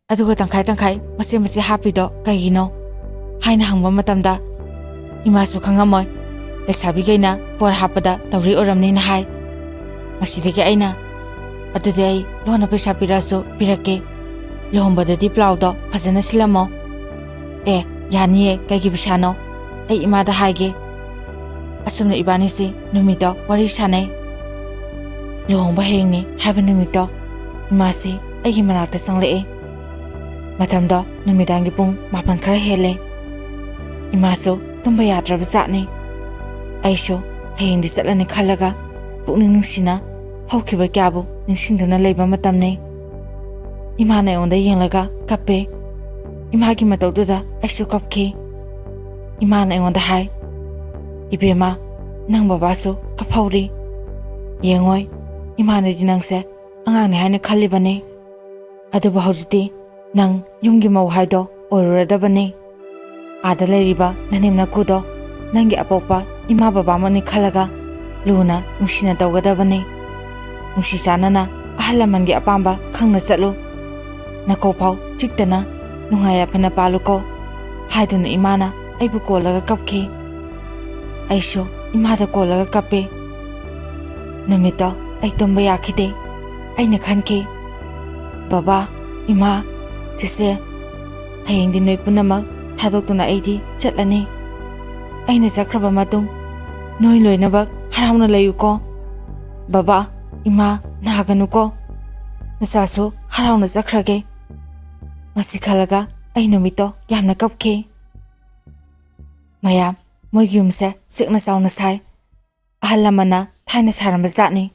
ꯑꯗꯨꯒ ꯇꯪꯈꯥꯏ ꯇꯪꯈꯥꯏ ꯃꯆꯦꯠ ꯃꯆꯦꯠ ꯍꯥꯞꯄꯤꯗꯣ ꯀꯩꯒꯤꯅꯣ?" ꯍꯥꯏꯅ ꯍꯪꯕ ꯃꯇꯝꯗ, ꯏꯃꯥꯁꯨ ꯈꯪꯉꯝꯃꯣꯏ, ꯂꯩꯁꯥꯕꯤꯈꯩꯅ ꯄꯣꯠ ꯍꯥꯞꯄꯗ ꯇꯧꯔꯤ ꯑꯣꯏꯔꯝꯅꯤꯅ ꯍꯥꯏ꯫ ꯃꯁꯤꯗꯒꯤ ꯑꯩꯅ, "ꯑꯗꯨꯗꯤ ꯑꯩ ꯂꯣꯟꯅ ꯄꯩꯁꯥ ꯄꯤꯔꯛꯑꯁꯨ ꯄꯤꯔꯛꯀꯦ, ꯂꯨꯍꯣꯡꯕꯗꯗꯤ ꯄ꯭ꯂꯥꯎꯗꯣ ꯐꯖꯅ ꯁꯤꯜꯂꯝꯃꯣ"꯫ "ꯑꯦ, ꯌꯥꯅꯤꯌꯦ, ꯀꯩꯒꯤ ꯄꯩꯁꯥꯅꯣ? ꯑꯩ ꯏꯃꯥꯗ ꯍꯥꯏꯒꯦ"꯫ ꯑꯁꯨꯝꯅ ꯏꯕꯥꯅꯤꯁꯤ ꯅꯨꯃꯤꯠꯇꯣ ꯋꯥꯔꯤ ꯁꯥꯟꯅꯩ꯫ ꯂꯨꯍꯣꯡꯕ ꯍꯌꯦꯡꯅꯤ ꯍꯥꯏꯕ ꯅꯨꯃꯤꯠꯇꯣ ꯏꯃꯥꯁꯤ ꯑꯩꯒꯤ ꯃꯅꯥꯛꯇ ꯆꯪꯂꯛꯑꯦ꯫ ꯃꯇꯝꯗꯣ ꯅꯨꯃꯤꯗꯥꯡꯒꯤ ꯄꯨꯡ ꯃꯥꯄꯟ ꯈꯔ ꯍꯦꯜꯂꯦ꯫ ꯏꯃꯥꯁꯨ ꯇꯨꯝꯕ ꯌꯥꯗ꯭ꯔꯕ ꯖꯥꯠꯅꯤ꯫ ꯑꯩꯁꯨ ꯍꯌꯦꯡꯗꯤ ꯆꯠꯂꯅꯤ ꯈꯜꯂꯒ ꯄꯨꯛꯅꯤꯡ ꯅꯨꯡꯁꯤꯅ ꯍꯧꯈꯤꯕ ꯀꯌꯥꯕꯨ ꯅꯤꯡꯁꯤꯡꯗꯨꯅ ꯂꯩꯕ ꯃꯇꯝꯅꯤ꯫ ꯏꯃꯥꯅ ꯑꯩꯉꯣꯟꯗ ꯌꯦꯡꯂꯒ ꯀꯞꯄꯦ꯫ ꯏꯃꯥꯒꯤ ꯃꯇꯧꯗꯨꯗ ꯑꯩꯁꯨ ꯀꯞꯈꯤ꯫ ꯏꯃꯥꯅ ꯑꯩꯉꯣꯟꯗ ꯍꯥꯏ, "ꯏꯕꯦꯝꯃ, ꯅꯪ ꯕꯕꯥꯁꯨ ꯀꯞꯍꯧꯔꯤ꯫ ꯌꯦꯡꯉꯣꯏ, ꯏꯃꯥꯅꯗꯤ ꯅꯪꯁꯦ ꯑꯉꯥꯡꯅꯤ ꯍꯥꯏꯅ ꯈꯜꯂꯤꯕꯅꯤ꯫ ꯑꯗꯨꯕꯨ ꯍꯧꯖꯤꯛꯇꯤ ꯅꯪ ꯌꯨꯝꯒꯤ ꯃꯧ ꯍꯥꯏꯗꯣ ꯑꯣꯏꯔꯨꯔꯗꯕꯅꯤ꯫ ꯑꯥꯗ ꯂꯩꯔꯤꯕ ꯅꯅꯦꯝ ꯅꯀꯨꯗꯣ ꯅꯪꯒꯤ ꯑꯄꯣꯛꯄ ꯏꯃꯥ ꯕꯕꯥꯃꯛꯅꯤ ꯈꯜꯂꯒ ꯂꯨꯅ ꯅꯨꯡꯁꯤꯅ ꯇꯧꯒꯗꯕꯅꯤ꯫ ꯅꯨꯡꯁꯤ ꯆꯥꯟꯅꯅ ꯑꯍꯜ ꯂꯃꯟꯒꯤ ꯑꯄꯥꯝꯕ ꯈꯪꯅ ꯆꯠꯂꯨ꯫ ꯅꯀꯣꯛ ꯐꯥꯎ ꯆꯤꯛꯇꯅ ꯅꯨꯡꯉꯥꯏ ꯌꯥꯏꯐꯅ ꯄꯥꯜꯂꯨꯀꯣ" ꯍꯥꯏꯗꯨꯅ ꯏꯃꯥꯅ ꯑꯩꯕꯨ ꯀꯣꯜꯂꯒ ꯀꯞꯈꯤ꯫ ꯑꯩꯁꯨ ꯏꯃꯥꯗ ꯀꯣꯜꯂꯒ ꯀꯞꯄꯦ꯫ ꯅꯨꯃꯤꯠꯇꯣ ꯑꯩ ꯇꯨꯝꯕ ꯌꯥꯈꯤꯗꯦ꯫ ꯑꯩꯅ ꯈꯟꯈꯤ, "ꯕꯕꯥ, ꯏꯃꯥ, ꯆꯦꯆꯦ, ꯍꯌꯦꯡꯗꯤ ꯅꯣꯏ ꯄꯨꯝꯅꯃꯛ ꯊꯥꯗꯣꯛꯇꯨꯅ ꯑꯩꯗꯤ ꯆꯠꯂꯅꯤ꯫ ꯑꯩꯅ ꯆꯠꯈ꯭ꯔꯕ ꯃꯇꯨꯡ ꯅꯣꯏ ꯂꯣꯏꯅꯃꯛ ꯍꯔꯥꯎꯅ ꯂꯩꯌꯨꯀꯣ꯫ ꯕꯕꯥ, ꯏꯃꯥ, ꯅꯥꯒꯅꯨꯀꯣ꯫ ꯅꯆꯥꯁꯨ ꯍꯔꯥꯎꯅ ꯆꯠꯈ꯭ꯔꯒꯦ꯫" ꯃꯁꯤ ꯈꯜꯂꯒ ꯑꯩ ꯅꯨꯃꯤꯠꯇꯣ ꯌꯥꯝꯅ ꯀꯞꯈꯤ꯫ ꯃꯌꯥꯝ, ꯃꯣꯏꯒꯤ ꯌꯨꯝꯁꯦ ꯆꯤꯛꯅ ꯆꯥꯎꯅ ꯁꯥꯏ꯫ ꯑꯍꯜ ꯂꯃꯟꯅ ꯊꯥꯏꯅ ꯁꯥꯔꯝꯕ ꯖꯥꯠꯅꯤ꯫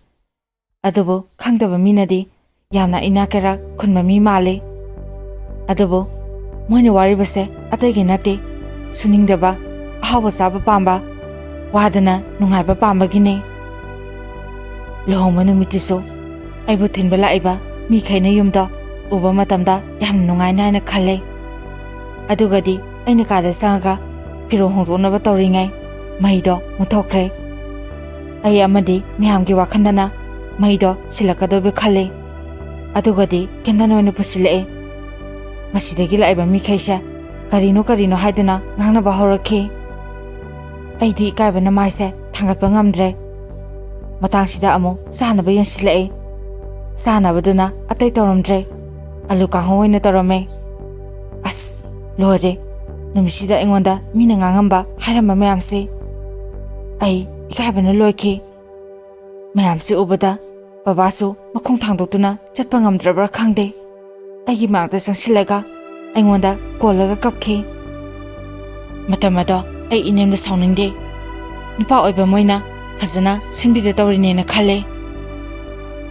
ꯑꯗꯨꯕꯨ ꯈꯪꯗꯕ ꯃꯤꯅꯗꯤ ꯌꯥꯝꯅ ꯏꯅꯥꯛ ꯀꯩꯔꯥꯛ ꯈꯨꯟꯕ ꯃꯤ ꯃꯥꯜꯂꯤ꯫ ꯑꯗꯨꯕꯨ ꯃꯣꯏꯅ ꯋꯥꯔꯤꯕꯁꯦ ꯑꯇꯩꯒꯤ ꯅꯠꯇꯦ, ꯁꯨꯅꯤꯡꯗꯕ, ꯑꯍꯥꯎꯕ ꯆꯥꯕ ꯄꯥꯝꯕ, ꯋꯥꯗꯅ ꯅꯨꯡꯉꯥꯏꯕ ꯄꯥꯝꯕꯒꯤꯅꯤ꯫ ꯂꯨꯍꯣꯡꯕ ꯅꯨꯃꯤꯠꯇꯨꯁꯨ ꯑꯩꯕꯨ ꯊꯤꯟꯕ ꯂꯥꯛꯏꯕ ꯃꯤꯈꯩꯅ ꯌꯨꯝꯗꯣ ꯎꯕ ꯃꯇꯝꯗ ꯌꯥꯝꯅ ꯅꯨꯡꯉꯥꯏꯅꯤ ꯍꯥꯏꯅ ꯈꯜꯂꯦ꯫ ꯑꯗꯨꯒꯗꯤ ꯑꯩꯅ ꯀꯥꯗ ꯆꯪꯉꯒ ꯐꯤꯔꯣꯜ ꯍꯣꯡꯗꯣꯛꯅꯕ ꯇꯧꯔꯤꯉꯩ ꯃꯩꯗꯣ ꯃꯨꯠꯊꯣꯛꯈ꯭ꯔꯦ꯫ ꯑꯩ ꯑꯃꯗꯤ ꯃꯌꯥꯝꯒꯤ ꯋꯥꯈꯟꯗꯅ ꯃꯩꯗꯣ ꯁꯤꯜꯂꯛꯀꯗꯣꯏꯕ ꯈꯜꯂꯤ꯫ ꯑꯗꯨꯒꯗꯤ ꯀꯦꯟꯗꯜ ꯑꯣꯏꯅ ꯄꯨꯁꯤꯜꯂꯛꯑꯦ꯫ ꯃꯁꯤꯗꯒꯤ ꯂꯥꯛꯏꯕ ꯃꯤꯈꯩꯁꯦ ꯀꯔꯤꯅꯣ ꯀꯔꯤꯅꯣ ꯍꯥꯏꯗꯨꯅ ꯉꯥꯡꯅꯕ ꯍꯧꯔꯛꯈꯤ꯫ ꯑꯩꯗꯤ ꯏꯀꯥꯏꯕꯅ ꯃꯥꯏꯁꯦ ꯊꯥꯡꯒꯠꯄ ꯉꯝꯗ꯭ꯔꯦ꯫ ꯃꯇꯥꯡꯁꯤꯗ ꯑꯃꯨꯛ ꯆꯥꯅꯕ ꯌꯦꯡꯁꯤꯜꯂꯛꯑꯦ꯫ ꯆꯥꯅꯕꯗꯨꯅ ꯑꯇꯩ ꯇꯧꯔꯝꯗ꯭ꯔꯦ, ꯑꯂꯨ ꯀꯥꯡꯍꯧ ꯑꯣꯏꯅ ꯇꯧꯔꯝꯃꯦ꯫ ꯑꯁ, ꯂꯣꯏꯔꯦ꯫ ꯅꯨꯃꯤꯠꯁꯤꯗ ꯑꯩꯉꯣꯟꯗ ꯃꯤꯅ ꯉꯥꯡꯉꯝꯕ ꯍꯥꯏꯔꯝꯕ ꯃꯌꯥꯝꯁꯦ꯫ ꯑꯩ ꯏꯀꯥꯏꯕꯅ ꯂꯣꯏꯈꯤ꯫ ꯃꯌꯥꯝꯁꯦ ꯎꯕꯗ ꯕꯕꯥꯁꯨ ꯃꯈꯣꯡ ꯊꯥꯡꯗꯣꯛꯇꯨꯅ ꯆꯠꯄ ꯉꯝꯗ꯭ꯔꯕ꯭ꯔꯥ ꯈꯪꯗꯦ, ꯑꯩꯒꯤ ꯃꯅꯥꯛꯇ ꯆꯪꯁꯤꯜꯂꯒ ꯑꯩꯉꯣꯟꯗ ꯀꯣꯜꯂꯒ ꯀꯞꯈꯤ꯫ ꯃꯇꯝ ꯑꯗꯣ ꯑꯩ ꯏꯅꯦꯝꯗ ꯁꯥꯎꯅꯤꯡꯗꯦ꯫ ꯅꯨꯄꯥ ꯑꯣꯏꯕ ꯃꯣꯏꯅ ꯐꯖꯅ ꯁꯤꯟꯕꯤꯗ ꯇꯧꯔꯤꯅꯦꯅ ꯈꯜꯂꯦ꯫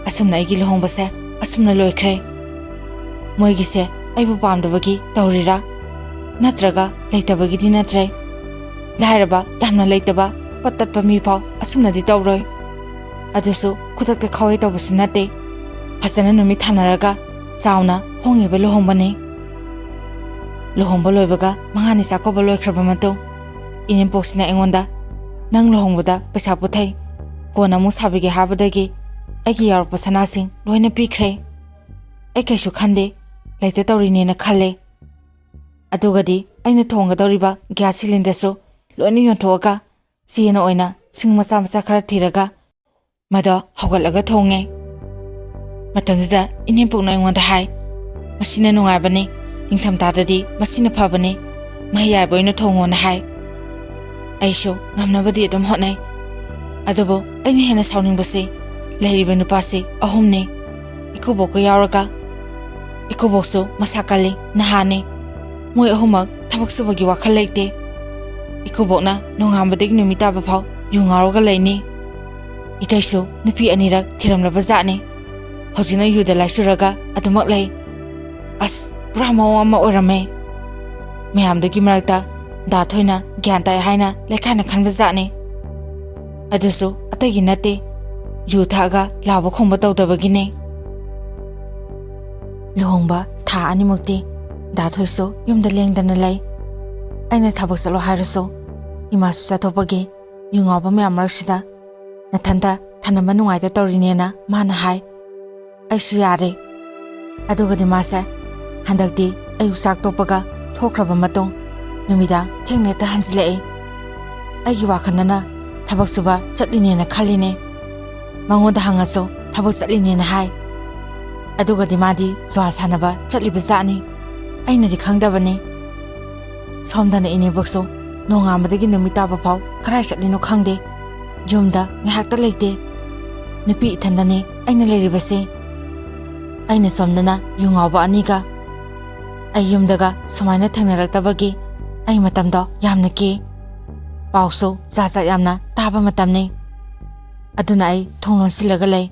ꯑꯁꯨꯝꯅ ꯑꯩꯒꯤ ꯂꯨꯍꯣꯡꯕꯁꯦ ꯑꯁꯨꯝꯅ ꯂꯣꯏꯈ꯭ꯔꯦ꯫ ꯃꯣꯏꯒꯤꯁꯦ ꯑꯩꯕꯨ ꯄꯥꯝꯗꯕꯒꯤ ꯇꯧꯔꯤꯔꯥ? ꯅꯠꯇ꯭ꯔꯒ ꯂꯩꯇꯕꯒꯤꯗꯤ ꯅꯠꯇ꯭ꯔꯦ꯫ ꯂꯥꯏꯔꯕ, ꯌꯥꯝꯅ ꯂꯩꯇꯕ, ꯄꯠ ꯇꯠꯄ ꯃꯤ ꯐꯥꯎ ꯑꯁꯨꯝꯅꯗꯤ ꯇꯧꯔꯣꯏ꯫ ꯑꯗꯨꯁꯨ ꯈꯨꯗꯛꯇ ꯈꯥꯎꯋꯩ ꯇꯧꯕꯁꯨ ꯅꯠꯇꯦ꯫ ꯐꯖꯅ ꯅꯨꯃꯤꯠ ꯊꯥꯅꯔꯒ ꯆꯥꯎꯅ ꯍꯣꯡꯉꯤꯕ ꯂꯨꯍꯣꯡꯕꯅꯤ꯫ ꯂꯨꯍꯣꯡꯕ ꯂꯣꯏꯕꯒ ꯃꯉꯥꯅꯤ ꯆꯥꯛꯀꯧꯕ ꯂꯣꯏꯈ꯭ꯔꯕ ꯃꯇꯨꯡ, ꯏꯅꯦꯝꯄꯣꯛꯁꯤꯅ ꯑꯩꯉꯣꯟꯗ, "ꯅꯪ ꯂꯨꯍꯣꯡꯕꯗ ꯄꯩꯁꯥ ꯄꯨꯊꯩ, ꯀꯣꯟꯅ ꯑꯃꯨꯛ ꯁꯥꯕꯤꯒꯦ" ꯍꯥꯏꯕꯗꯒꯤ ꯑꯩꯒꯤ ꯌꯥꯎꯔꯛꯄ ꯁꯅꯥꯁꯤꯡ ꯂꯣꯏꯅ ꯄꯤꯈ꯭ꯔꯦ꯫ ꯑꯩ ꯀꯩꯁꯨ ꯈꯟꯗꯦ, ꯂꯩꯇ ꯇꯧꯔꯤꯅꯦꯅ ꯈꯜꯂꯦ꯫ ꯑꯗꯨꯒꯗꯤ ꯑꯩꯅ ꯊꯣꯡꯒꯗꯧꯔꯤꯕ ꯒ꯭ꯌꯥꯁ ꯁꯤꯂꯤꯟꯗꯔꯁꯨ ꯂꯣꯏꯅ ꯌꯣꯟꯊꯣꯛꯑꯒ ꯆꯦꯅ ꯑꯣꯏꯅ ꯁꯤꯡ ꯃꯆꯥ ꯃꯆꯥ ꯈꯔ ꯊꯤꯔꯒ ꯃꯗꯣ ꯍꯧꯒꯠꯂꯒ ꯊꯣꯡꯉꯦ꯫ ꯃꯇꯝꯗꯨꯗ ꯏꯅꯦꯝꯄꯣꯛꯅ ꯑꯩꯉꯣꯟꯗ ꯍꯥꯏ, "ꯃꯁꯤꯅ ꯅꯨꯡꯉꯥꯏꯕꯅꯤ, ꯅꯤꯡꯊꯝꯊꯥꯗꯗꯤ ꯃꯁꯤꯅ ꯐꯕꯅꯤ, ꯃꯍꯤ ꯌꯥꯏꯕ ꯑꯣꯏꯅ ꯊꯣꯡꯉꯣꯅ" ꯍꯥꯏ꯫ ꯑꯩꯁꯨ ꯉꯝꯅꯕꯗꯤ ꯑꯗꯨꯝ ꯍꯣꯠꯅꯩ꯫ ꯑꯗꯨꯕꯨ ꯑꯩꯅ ꯍꯦꯟꯅ ꯁꯥꯎꯅꯤꯡꯕꯁꯤ ꯂꯩꯔꯤꯕ ꯅꯨꯄꯥꯁꯤ ꯑꯍꯨꯝꯅꯤ, ꯏꯀꯨꯕꯣꯛꯀ ꯌꯥꯎꯔꯒ꯫ ꯏꯀꯨꯕꯣꯛꯁꯨ ꯃꯁꯥ ꯀꯜꯂꯤ, ꯅꯍꯥꯅꯤ꯫ ꯃꯣꯏ ꯑꯍꯨꯝꯃꯛ ꯊꯕꯛ ꯁꯨꯕꯒꯤ ꯋꯥꯈꯜ ꯂꯩꯇꯦ꯫ ꯏꯀꯨꯕꯣꯛꯅ ꯅꯣꯡꯉꯥꯟꯕꯗꯒꯤ ꯅꯨꯃꯤꯠ ꯇꯥꯕ ꯐꯥꯎ ꯌꯨ ꯉꯥꯎꯔꯒ ꯂꯩꯅꯤ꯫ ꯏꯇꯩꯁꯨ ꯅꯨꯄꯤ ꯑꯅꯤꯔꯛ ꯊꯤꯔꯝꯂꯕ ꯖꯥꯠꯅꯤ꯫ ꯍꯧꯖꯤꯛꯅ ꯌꯨꯗ ꯂꯥꯏꯆꯨꯔꯒ ꯑꯗꯨꯃꯛ ꯂꯩ꯫ ꯑꯁ, ꯄꯨꯔꯥ ꯃꯑꯣꯡ ꯑꯃ ꯑꯣꯏꯔꯝꯃꯦ꯫ ꯃꯌꯥꯝꯗꯨꯒꯤ ꯃꯔꯛꯇ ꯗꯥ ꯊꯣꯏꯅ ꯒ꯭ꯌꯥꯟ ꯇꯥꯏ ꯍꯥꯏꯅ ꯂꯩꯀꯥꯏꯅ ꯈꯟꯕ ꯖꯥꯠꯅꯤ꯫ ꯑꯗꯨꯁꯨ ꯑꯇꯩꯒꯤ ꯅꯠꯇꯦ, ꯌꯨ ꯊꯛꯑꯒ ꯂꯥꯎꯕ ꯈꯣꯡꯕ ꯇꯧꯗꯕꯒꯤꯅꯦ꯫ ꯂꯨꯍꯣꯡꯕ ꯊꯥ ꯑꯅꯤꯃꯨꯛꯇꯤ ꯗꯥ ꯊꯣꯏꯁꯨ ꯌꯨꯝꯗ ꯂꯦꯡꯗꯅ ꯂꯩ꯫ ꯑꯩꯅ ꯊꯕꯛ ꯆꯠꯂꯣ ꯍꯥꯏꯔꯁꯨ, ꯏꯃꯥꯁꯨ ꯆꯠꯊꯣꯛꯄꯒꯤ ꯌꯨ ꯉꯥꯎꯕ ꯃꯌꯥꯝ ꯃꯔꯛꯁꯤꯗ ꯅꯊꯟꯇ ꯊꯅꯝꯕ ꯅꯨꯡꯉꯥꯏꯇ ꯇꯧꯔꯤꯅꯦꯅ ꯃꯥꯅ ꯍꯥꯏ꯫ ꯑꯩꯁꯨ ꯌꯥꯔꯦ꯫ ꯑꯗꯨꯒꯗꯤ ꯃꯥꯁꯦ ꯍꯟꯗꯛꯇꯤ ꯑꯌꯨꯛ ꯆꯥꯛ ꯇꯣꯛꯄꯒ ꯊꯣꯛꯈ꯭ꯔꯕ ꯃꯇꯨꯡ ꯅꯨꯃꯤꯗꯥꯡ ꯊꯦꯡꯅ ꯍꯦꯛꯇ ꯍꯟꯖꯤꯜꯂꯛꯏ꯫ ꯑꯩꯒꯤ ꯋꯥꯈꯜꯗꯅ ꯊꯕꯛ ꯁꯨꯕ ꯆꯠꯂꯤꯅꯦꯅ ꯈꯜꯂꯤꯅꯦ꯫ ꯃꯉꯣꯟꯗ ꯍꯪꯉꯁꯨ ꯊꯕꯛ ꯆꯠꯂꯤꯅꯦꯅ ꯍꯥꯏ꯫ ꯑꯗꯨꯒꯗꯤ ꯃꯥꯗꯤ ꯖꯨꯋꯥ ꯁꯥꯟꯅꯕ ꯆꯠꯂꯤꯕ ꯖꯥꯠꯅꯤ꯫ ꯑꯩꯅꯗꯤ ꯈꯪꯗꯕꯅꯤ꯫ ꯁꯣꯝꯗꯅ ꯏꯅꯦꯕꯣꯛꯁꯨ ꯅꯣꯡꯉꯥꯟꯕꯗꯒꯤ ꯅꯨꯃꯤꯠ ꯇꯥꯕ ꯐꯥꯎ ꯀꯗꯥꯏ ꯆꯠꯂꯤꯅꯣ ꯈꯪꯗꯦ꯫ ꯌꯨꯝꯗ ꯉꯥꯏꯍꯥꯛꯇ ꯂꯩꯇꯦ꯫ ꯅꯨꯄꯤ ꯏꯊꯟꯗꯅꯤ ꯑꯩꯅ ꯂꯩꯔꯤꯕꯁꯦ꯫ ꯑꯩꯅ ꯁꯣꯝꯗꯅ ꯌꯨ ꯉꯥꯎꯕ ꯑꯅꯤꯒ꯫ ꯑꯩ ꯌꯨꯝꯗꯒ ꯁꯨꯃꯥꯏꯅ ꯊꯦꯡꯅꯔꯛꯇꯕꯒꯤ ꯑꯩ ꯃꯇꯝꯗꯣ ꯌꯥꯝꯅ ꯀꯤ꯫ ꯄꯥꯎꯁꯨ ꯖꯥꯠ ꯖꯥꯠ ꯌꯥꯝꯅ ꯇꯥꯕ ꯃꯇꯝꯅꯤ꯫ ꯑꯗꯨꯅ ꯑꯩ ꯊꯣꯡ ꯂꯣꯟꯁꯤꯜꯂꯒ ꯂꯩ꯫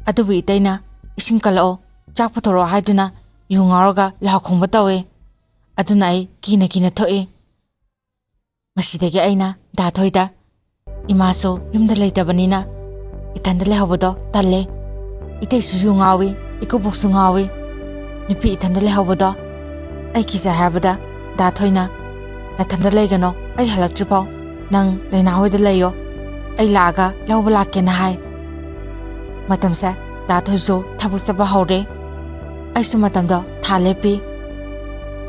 ꯑꯗꯨꯕꯨ ꯏꯇꯩꯅ "ꯏꯁꯤꯡ ꯀꯜꯂꯛꯑꯣ, ꯆꯥꯛ ꯄꯨꯊꯣꯔꯛꯑꯣ" ꯍꯥꯏꯗꯨꯅ ꯌꯨ ꯉꯥꯎꯔꯒ ꯂꯥꯎ ꯈꯣꯡꯕ ꯇꯧꯏ꯫ ꯑꯗꯨꯅ ꯑꯩ ꯀꯤꯅ ꯀꯤꯅ ꯊꯣꯛꯏ꯫ ꯃꯁꯤꯗꯒꯤ ꯑꯩꯅ ꯗꯥ ꯊꯣꯏꯗ, "ꯏꯃꯥꯁꯨ ꯌꯨꯝꯗ ꯂꯩꯇꯕꯅꯤꯅ ꯏꯊꯟꯗ ꯂꯩꯍꯧꯕꯗꯣ ꯇꯜꯂꯦ꯫ ꯏꯇꯩꯁꯨ ꯌꯨ ꯉꯥꯎꯏ, ꯏꯀꯨꯕꯣꯛꯁꯨ ꯉꯥꯎꯏ꯫ ꯅꯨꯄꯤ ꯏꯊꯟꯗ ꯂꯩꯍꯧꯕꯗꯣ ꯑꯩ ꯀꯤꯖꯩ" ꯍꯥꯏꯕꯗ ꯗꯥ ꯊꯣꯏꯅ, "ꯅꯊꯟꯗ ꯂꯩꯒꯅꯣ, ꯑꯩ ꯍꯜꯂꯛꯇ꯭ꯔꯤꯐꯥꯎ ꯅꯪ ꯂꯩꯅꯥ ꯍꯣꯏꯗ ꯂꯩꯌꯣ, ꯑꯩ ꯂꯥꯛꯑꯒ ꯂꯧꯕ ꯂꯥꯛꯀꯦꯅ" ꯍꯥꯏ꯫ ꯃꯇꯝꯁꯦ ꯗꯥ ꯊꯣꯏꯁꯨ ꯊꯕꯛ ꯆꯠꯄ ꯍꯧꯔꯦ꯫ ꯑꯩꯁꯨ ꯃꯇꯝꯗꯣ ꯊꯥ ꯂꯦꯞꯄꯤ꯫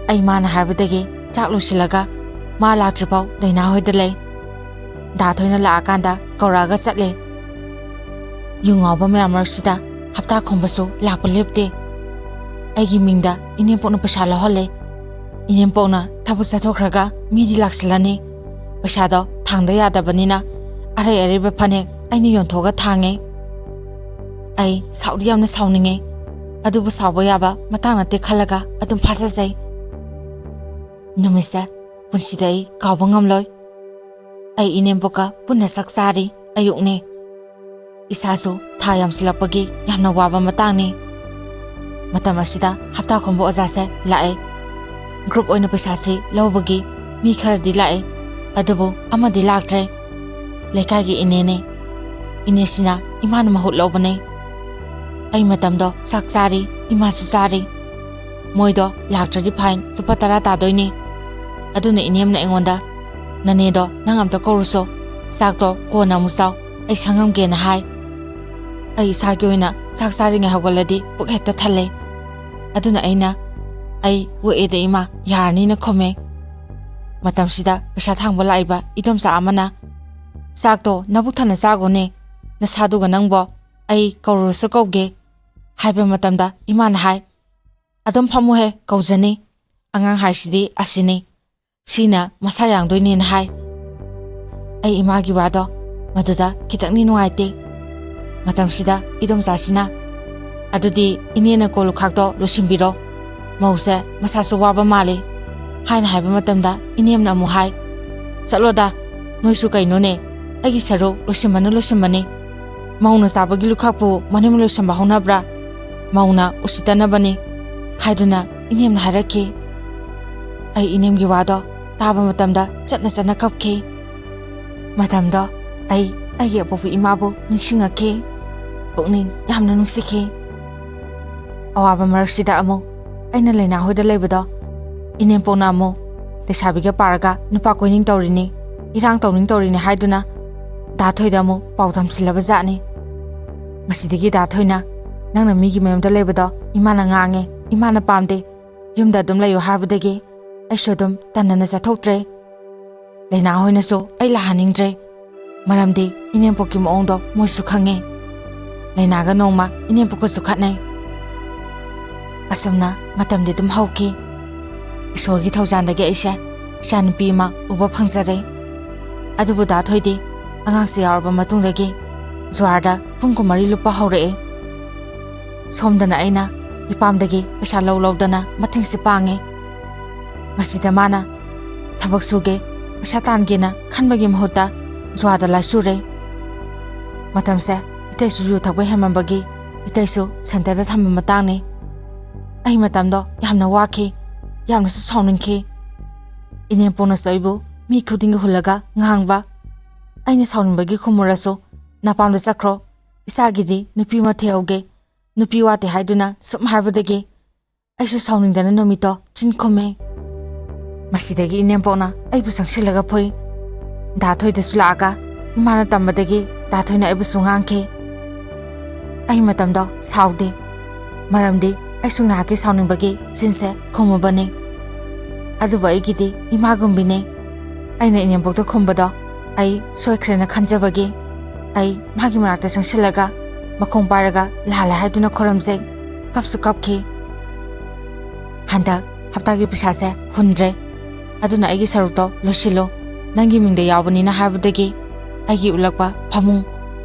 ꯑꯩ ꯃꯥꯅ ꯍꯥꯏꯕꯗꯒꯤ ꯆꯥꯛ ꯂꯣꯏꯁꯤꯜꯂꯒ ꯃꯥ ꯂꯥꯛꯇ꯭ꯔꯤꯐꯥꯎ ꯂꯩꯅꯥ ꯍꯣꯏꯗ ꯂꯩ꯫ ꯗꯥ ꯊꯣꯏꯅ ꯂꯥꯛꯑꯀꯥꯟꯗ ꯀꯧꯔꯛꯑꯒ ꯆꯠꯂꯦ꯫ ꯌꯨ ꯉꯥꯎꯕ ꯃꯌꯥꯝ ꯃꯔꯛꯁꯤꯗ ꯍꯞꯇꯥ ꯈꯣꯝꯕꯁꯨ ꯂꯥꯛꯄ ꯂꯦꯞꯇꯦ꯫ ꯑꯩꯒꯤ ꯃꯤꯡꯗ ꯏꯅꯦꯝꯄꯣꯛꯅ ꯄꯩꯁꯥ ꯂꯧꯍꯜꯂꯦ꯫ ꯏꯅꯦꯝꯄꯣꯛꯅ ꯊꯕꯛ ꯆꯠꯊꯣꯛꯈ꯭ꯔꯒ ꯃꯤꯗꯤ ꯂꯥꯛꯁꯤꯜꯂꯅꯤ꯫ ꯄꯩꯁꯥꯗꯣ ꯊꯥꯡꯗ ꯌꯥꯗꯕꯅꯤꯅ ꯑꯔꯩ ꯑꯔꯩꯕ ꯐꯅꯦꯛ ꯑꯩꯅ ꯌꯣꯟꯊꯣꯛꯑꯒ ꯊꯥꯡꯉꯦ꯫ ꯑꯩ ꯁꯥꯎꯗꯤ ꯌꯥꯝꯅ ꯁꯥꯎꯅꯤꯡꯉꯦ, ꯑꯗꯨꯕꯨ ꯁꯥꯎꯕ ꯌꯥꯕ ꯃꯇꯥꯡ ꯅꯠꯇꯦ ꯈꯜꯂꯒ ꯑꯗꯨꯝ ꯐꯥꯖꯖꯩ꯫ ꯅꯨꯃꯤꯠꯁꯦ ꯄꯨꯟꯁꯤꯗ ꯑꯩ ꯀꯥꯎꯕ ꯉꯝꯂꯣꯏ꯫ ꯑꯩ ꯏꯅꯦꯝꯕꯣꯛꯀ ꯄꯨꯟꯅ ꯆꯥꯛ ꯆꯥꯔꯤ꯫ ꯑꯌꯨꯛꯅꯦ꯫ ꯏꯁꯥꯁꯨ ꯊꯥ ꯌꯥꯝꯁꯤꯜꯂꯛꯄꯒꯤ ꯌꯥꯝꯅ ꯋꯥꯕ ꯃꯇꯥꯡꯅꯤ꯫ ꯃꯇꯝ ꯑꯁꯤꯗ ꯍꯞꯇꯥ ꯈꯣꯝꯕ ꯑꯣꯖꯥꯁꯦ ꯂꯥꯛꯑꯦ꯫ ꯒ꯭ꯔꯨꯞ ꯑꯣꯏꯅ ꯄꯩꯁꯥꯁꯤ ꯂꯧꯕꯒꯤ ꯃꯤ ꯈꯔꯗꯤ ꯂꯥꯛꯑꯦ, ꯑꯗꯨꯕꯨ ꯑꯃꯗꯤ ꯂꯥꯛꯇ꯭ꯔꯦ꯫ ꯂꯩꯀꯥꯏꯒꯤ ꯏꯅꯦꯅꯦ꯫ ꯏꯅꯦꯁꯤꯅ ꯏꯃꯥꯅ ꯃꯍꯨꯠ ꯂꯧꯕꯅꯦ꯫ ꯑꯩ ꯃꯇꯝꯗꯣ ꯆꯥꯛ ꯆꯥꯔꯤ, ꯏꯃꯥꯁꯨ ꯆꯥꯔꯤ꯫ ꯃꯣꯏꯗꯣ ꯂꯥꯛꯇ꯭ꯔꯗꯤ ꯐꯥꯏꯟ ꯂꯨꯄꯥ ꯇꯔꯥ ꯇꯥꯗꯣꯏꯅꯦ꯫ ꯑꯗꯨꯅ ꯏꯅꯦꯝꯅ ꯑꯩꯉꯣꯟꯗ, "ꯅꯅꯦꯗꯣ ꯅꯪ ꯑꯝꯇ ꯀꯧꯔꯨꯁꯣ, ꯆꯥꯛꯇꯣ ꯀꯣꯟꯅ ꯑꯃꯨꯛ ꯆꯥꯎ, ꯑꯩ ꯁꯪꯉꯝꯒꯦꯅ" ꯍꯥꯏ꯫ ꯑꯩ ꯏꯁꯥꯒꯤ ꯑꯣꯏꯅ ꯆꯥꯛ ꯆꯥꯔꯤꯉꯩ ꯍꯧꯒꯠꯂꯗꯤ ꯄꯨꯛ ꯍꯦꯛꯇ ꯊꯜꯂꯦ꯫ ꯑꯗꯨꯅ ꯑꯩꯅ, "ꯑꯩ ꯑꯣꯛꯑꯦꯗ ꯏꯃꯥ, ꯌꯥꯔꯅꯤꯅ" ꯈꯨꯝꯃꯦ꯫ ꯃꯇꯝꯁꯤꯗ ꯄꯩꯁꯥ ꯊꯥꯡꯕ ꯂꯥꯛꯏꯕ ꯏꯗꯣꯝꯆꯥ ꯑꯃꯅ, "ꯆꯥꯛꯇꯣ ꯅꯕꯨꯛ ꯊꯟꯅ ꯆꯥꯒꯣꯅꯦ, ꯅꯁꯥꯗꯨꯒ ꯅꯪꯕꯣ, ꯑꯩ ꯀꯧꯔꯨꯔꯁꯨ ꯀꯧꯒꯦ" ꯍꯥꯏꯕ ꯃꯇꯝꯗ ꯏꯃꯥꯅ ꯍꯥꯏ, "ꯑꯗꯨꯝ ꯐꯝꯃꯨꯍꯦ, ꯀꯧꯖꯅꯤ꯫ ꯑꯉꯥꯡ ꯍꯥꯏꯁꯤꯗꯤ ꯑꯁꯤꯅꯤ, ꯁꯤꯅ ꯃꯁꯥ ꯌꯥꯡꯗꯣꯏꯅꯦꯅ" ꯍꯥꯏ꯫ ꯑꯩ ꯏꯃꯥꯒꯤ ꯋꯥꯗꯣ ꯃꯗꯨꯗ ꯈꯤꯇꯪꯗꯤ ꯅꯨꯡꯉꯥꯏꯇꯦ꯫ ꯃꯇꯝꯁꯤꯗ ꯏꯗꯣꯝꯆꯥꯁꯤꯅ, "ꯑꯗꯨꯗꯤ ꯏꯅꯦꯅ ꯀꯣꯜ ꯂꯨꯈꯥꯛꯇꯣ ꯂꯣꯏꯁꯤꯟꯕꯤꯔꯣ, ꯃꯧꯁꯦ ꯃꯁꯥꯁꯨ ꯋꯥꯕ ꯃꯥꯜꯂꯤ" ꯍꯥꯏꯅ ꯍꯥꯏꯕ ꯃꯇꯝꯗ, ꯏꯅꯦꯝꯅ ꯑꯃꯨꯛ ꯍꯥꯏ, "ꯆꯠꯂꯣꯗ, ꯅꯣꯏꯁꯨ ꯀꯩꯅꯣꯅꯦ, ꯑꯩꯒꯤ ꯁꯔꯨꯛ ꯂꯣꯏꯁꯤꯟꯕꯅ ꯂꯣꯏꯁꯤꯟꯕꯅꯤ꯫ ꯃꯧꯅ ꯆꯥꯕꯒꯤ ꯂꯨꯈꯥꯛꯄꯨ ꯃꯅꯤꯡ ꯂꯣꯏꯁꯤꯟꯕ ꯍꯧꯅꯕ꯭ꯔꯥ? ꯃꯧꯅ ꯎꯁꯤꯠꯇꯅꯕꯅꯤ" ꯍꯥꯏꯗꯨꯅ ꯏꯅꯦꯝꯅ ꯍꯥꯏꯔꯛꯈꯤ꯫ ꯑꯩ ꯏꯅꯦꯝꯒꯤ ꯋꯥꯗꯣ ꯇꯥꯕ ꯃꯇꯝꯗ ꯆꯠꯅ ꯆꯠꯅ ꯀꯞꯈꯤ꯫ ꯃꯇꯝꯗꯣ ꯑꯩ ꯑꯩꯒꯤ ꯑꯄꯣꯛꯄ ꯏꯃꯥꯕꯨ ꯅꯤꯡꯁꯤꯡꯉꯛꯈꯤ꯫ ꯄꯨꯛꯅꯤꯡ ꯌꯥꯝꯅ ꯅꯨꯡꯁꯤꯈꯤ꯫ ꯑꯋꯥꯕ ꯃꯔꯛꯁꯤꯗ ꯑꯃꯨꯛ ꯑꯩꯅ ꯂꯩꯅꯥ ꯍꯣꯏꯗ ꯂꯩꯕꯗꯣ, ꯏꯅꯦꯝꯄꯣꯛꯅ ꯑꯃꯨꯛ ꯂꯩꯁꯥꯕꯤꯒ ꯄꯥꯔꯒ ꯅꯨꯄꯥ ꯀꯣꯏꯅꯤꯡ ꯇꯧꯔꯤꯅꯤ, ꯏꯔꯥꯡ ꯇꯧꯅꯤꯡ ꯇꯧꯔꯤꯅꯤ ꯍꯥꯏꯗꯨꯅ ꯗꯥ ꯊꯣꯏꯗ ꯑꯃꯨꯛ ꯄꯥꯎ ꯇꯝꯁꯤꯜꯂꯕ ꯖꯥꯠꯅꯤ꯫ ꯃꯁꯤꯗꯒꯤ ꯗꯥ ꯊꯣꯏꯅ, "ꯅꯪꯅ ꯃꯤꯒꯤ ꯃꯌꯨꯝꯗ ꯂꯩꯕꯗꯣ ꯏꯃꯥꯅ ꯉꯥꯡꯉꯦ, ꯏꯃꯥꯅ ꯄꯥꯝꯗꯦ, ꯌꯨꯝꯗ ꯑꯗꯨꯝ ꯂꯩꯌꯨ" ꯍꯥꯏꯕꯗꯒꯤ ꯑꯩꯁꯨ ꯑꯗꯨꯝ ꯇꯟꯗꯅ ꯆꯠꯊꯣꯛꯇ꯭ꯔꯦ꯫ ꯂꯩꯅꯥ ꯍꯣꯏꯅꯁꯨ ꯑꯩ ꯂꯥꯛꯍꯟꯅꯤꯡꯗ꯭ꯔꯦ, ꯃꯔꯝꯗꯤ ꯏꯅꯦꯝꯄꯣꯛꯀꯤ ꯃꯑꯣꯡꯗꯣ ꯃꯣꯏꯁꯨ ꯈꯪꯉꯦ꯫ ꯂꯩꯅꯥꯒ ꯅꯣꯡꯃ ꯏꯅꯦꯝꯄꯣꯛꯀꯁꯨ ꯈꯠꯅꯩ꯫ ꯑꯁꯨꯝꯅ ꯃꯇꯝꯗꯤ ꯑꯗꯨꯝ ꯍꯧꯈꯤ꯫ ꯏꯁꯣꯔꯒꯤ ꯊꯧꯖꯥꯜꯗꯒꯤ ꯑꯩꯁꯦ ꯏꯆꯥꯅꯨꯄꯤ ꯑꯃ ꯎꯕ ꯐꯪꯖꯔꯦ꯫ ꯑꯗꯨꯕꯨ ꯗꯥ ꯊꯣꯏꯗꯤ ꯑꯉꯥꯡꯁꯦ ꯌꯥꯎꯔꯕ ꯃꯇꯨꯡꯗꯒꯤ ꯖꯨꯋꯥꯔꯗ ꯄꯨꯡ ꯀꯨꯟꯃꯔꯤ ꯂꯨꯞꯄ ꯍꯧꯔꯛꯑꯦ꯫ ꯁꯣꯝꯗꯅ ꯑꯩꯅ ꯏꯄꯥꯝꯗꯒꯤ ꯄꯩꯁꯥ ꯂꯧ ꯂꯧꯗꯅ ꯃꯇꯦꯡꯁꯦ ꯄꯥꯡꯉꯦ꯫ ꯃꯁꯤꯗ ꯃꯥꯅ ꯊꯕꯛ ꯁꯨꯒꯦ, ꯄꯩꯁꯥ ꯇꯥꯟꯒꯦꯅ ꯈꯟꯕꯒꯤ ꯃꯍꯨꯠꯇ ꯖꯨꯋꯥꯗ ꯂꯥꯏꯆꯨꯔꯦ꯫ ꯃꯇꯝꯁꯦ ꯏꯇꯩꯁꯨ ꯌꯨ ꯊꯛꯄ ꯍꯦꯟꯃꯟꯕꯒꯤ ꯏꯇꯩꯁꯨ ꯁꯦꯟꯇꯔꯗ ꯊꯝꯕ ꯃꯇꯥꯡꯅꯤ꯫ ꯑꯩ ꯃꯇꯝꯗꯣ ꯌꯥꯝꯅ ꯋꯥꯈꯤ, ꯌꯥꯝꯅꯁꯨ ꯁꯥꯎꯅꯤꯡꯈꯤ꯫ ꯏꯅꯦꯝꯄꯣꯛꯅꯁꯨ ꯑꯩꯕꯨ ꯃꯤ ꯈꯨꯗꯤꯡꯒꯤ ꯍꯨꯜꯂꯒ ꯉꯥꯡꯕ꯫ ꯑꯩꯅ ꯁꯥꯎꯅꯤꯡꯕꯒꯤ ꯈꯨꯝꯃꯨꯔꯁꯨ, "ꯅꯄꯥꯝꯗ ꯆꯠꯈ꯭ꯔꯣ, ꯏꯆꯥꯒꯤꯗꯤ ꯅꯨꯄꯤ ꯑꯃ ꯊꯤꯍꯧꯒꯦ, ꯅꯨꯄꯤ ꯋꯥꯠꯇꯦ" ꯍꯥꯏꯗꯨꯅ ꯁꯨꯝ ꯍꯥꯏꯕꯗꯒꯤ ꯑꯩꯁꯨ ꯁꯥꯎꯅꯤꯡꯗꯅ ꯅꯨꯃꯤꯠꯇꯣ ꯆꯤꯟ ꯈꯨꯝꯃꯦ꯫ ꯃꯁꯤꯗꯒꯤ ꯏꯅꯦꯝꯄꯣꯛꯅ ꯑꯩꯕꯨ ꯆꯪꯁꯤꯜꯂꯒ ꯐꯨꯏ꯫ ꯗꯥ ꯊꯣꯏꯗꯁꯨ ꯂꯥꯛꯑꯒ ꯏꯃꯥꯅ ꯇꯝꯕꯗꯒꯤ ꯗꯥ ꯊꯣꯏꯅ ꯑꯩꯕꯨꯁꯨ ꯉꯥꯡꯈꯤ꯫ ꯑꯩ ꯃꯇꯝꯗꯣ ꯁꯥꯎꯗꯦ, ꯃꯔꯝꯗꯤ ꯑꯩꯁꯨ ꯉꯥꯏꯍꯥꯛꯀꯤ ꯁꯥꯎꯅꯤꯡꯕꯒꯤ ꯆꯤꯟꯁꯦ ꯈꯨꯝꯃꯨꯕꯅꯤ꯫ ꯑꯗꯨꯕꯨ ꯑꯩꯒꯤꯗꯤ ꯏꯃꯥꯒꯨꯝꯕꯤꯅꯤ꯫ ꯑꯩꯅ ꯏꯅꯦꯝꯕꯣꯛꯇ ꯈꯨꯝꯕꯗꯣ ꯑꯩ ꯁꯣꯏꯈ꯭ꯔꯦꯅ ꯈꯟꯖꯕꯒꯤ ꯑꯩ ꯃꯥꯒꯤ ꯃꯅꯥꯛꯇ ꯆꯪꯁꯤꯜꯂꯒ ꯃꯈꯣꯡ ꯄꯥꯏꯔꯒ ꯂꯥꯜꯂꯦ ꯍꯥꯏꯗꯨꯅ ꯈꯨꯔꯨꯝꯖꯩ꯫ ꯀꯞꯁꯨ ꯀꯞꯈꯤ꯫ "ꯍꯟꯗꯛ ꯍꯞꯇꯥꯒꯤ ꯄꯩꯁꯥꯁꯦ ꯍꯨꯟꯗ꯭ꯔꯦ, ꯑꯗꯨꯅ ꯑꯩꯒꯤ ꯁꯔꯨꯛꯇꯣ ꯂꯣꯏꯁꯤꯜꯂꯣ, ꯅꯪꯒꯤ ꯃꯤꯡꯗ ꯌꯥꯎꯕꯅꯤꯅ" ꯍꯥꯏꯕꯗꯒꯤ ꯑꯩꯒꯤ ꯎꯠꯂꯛꯄ ꯐꯃꯨꯡ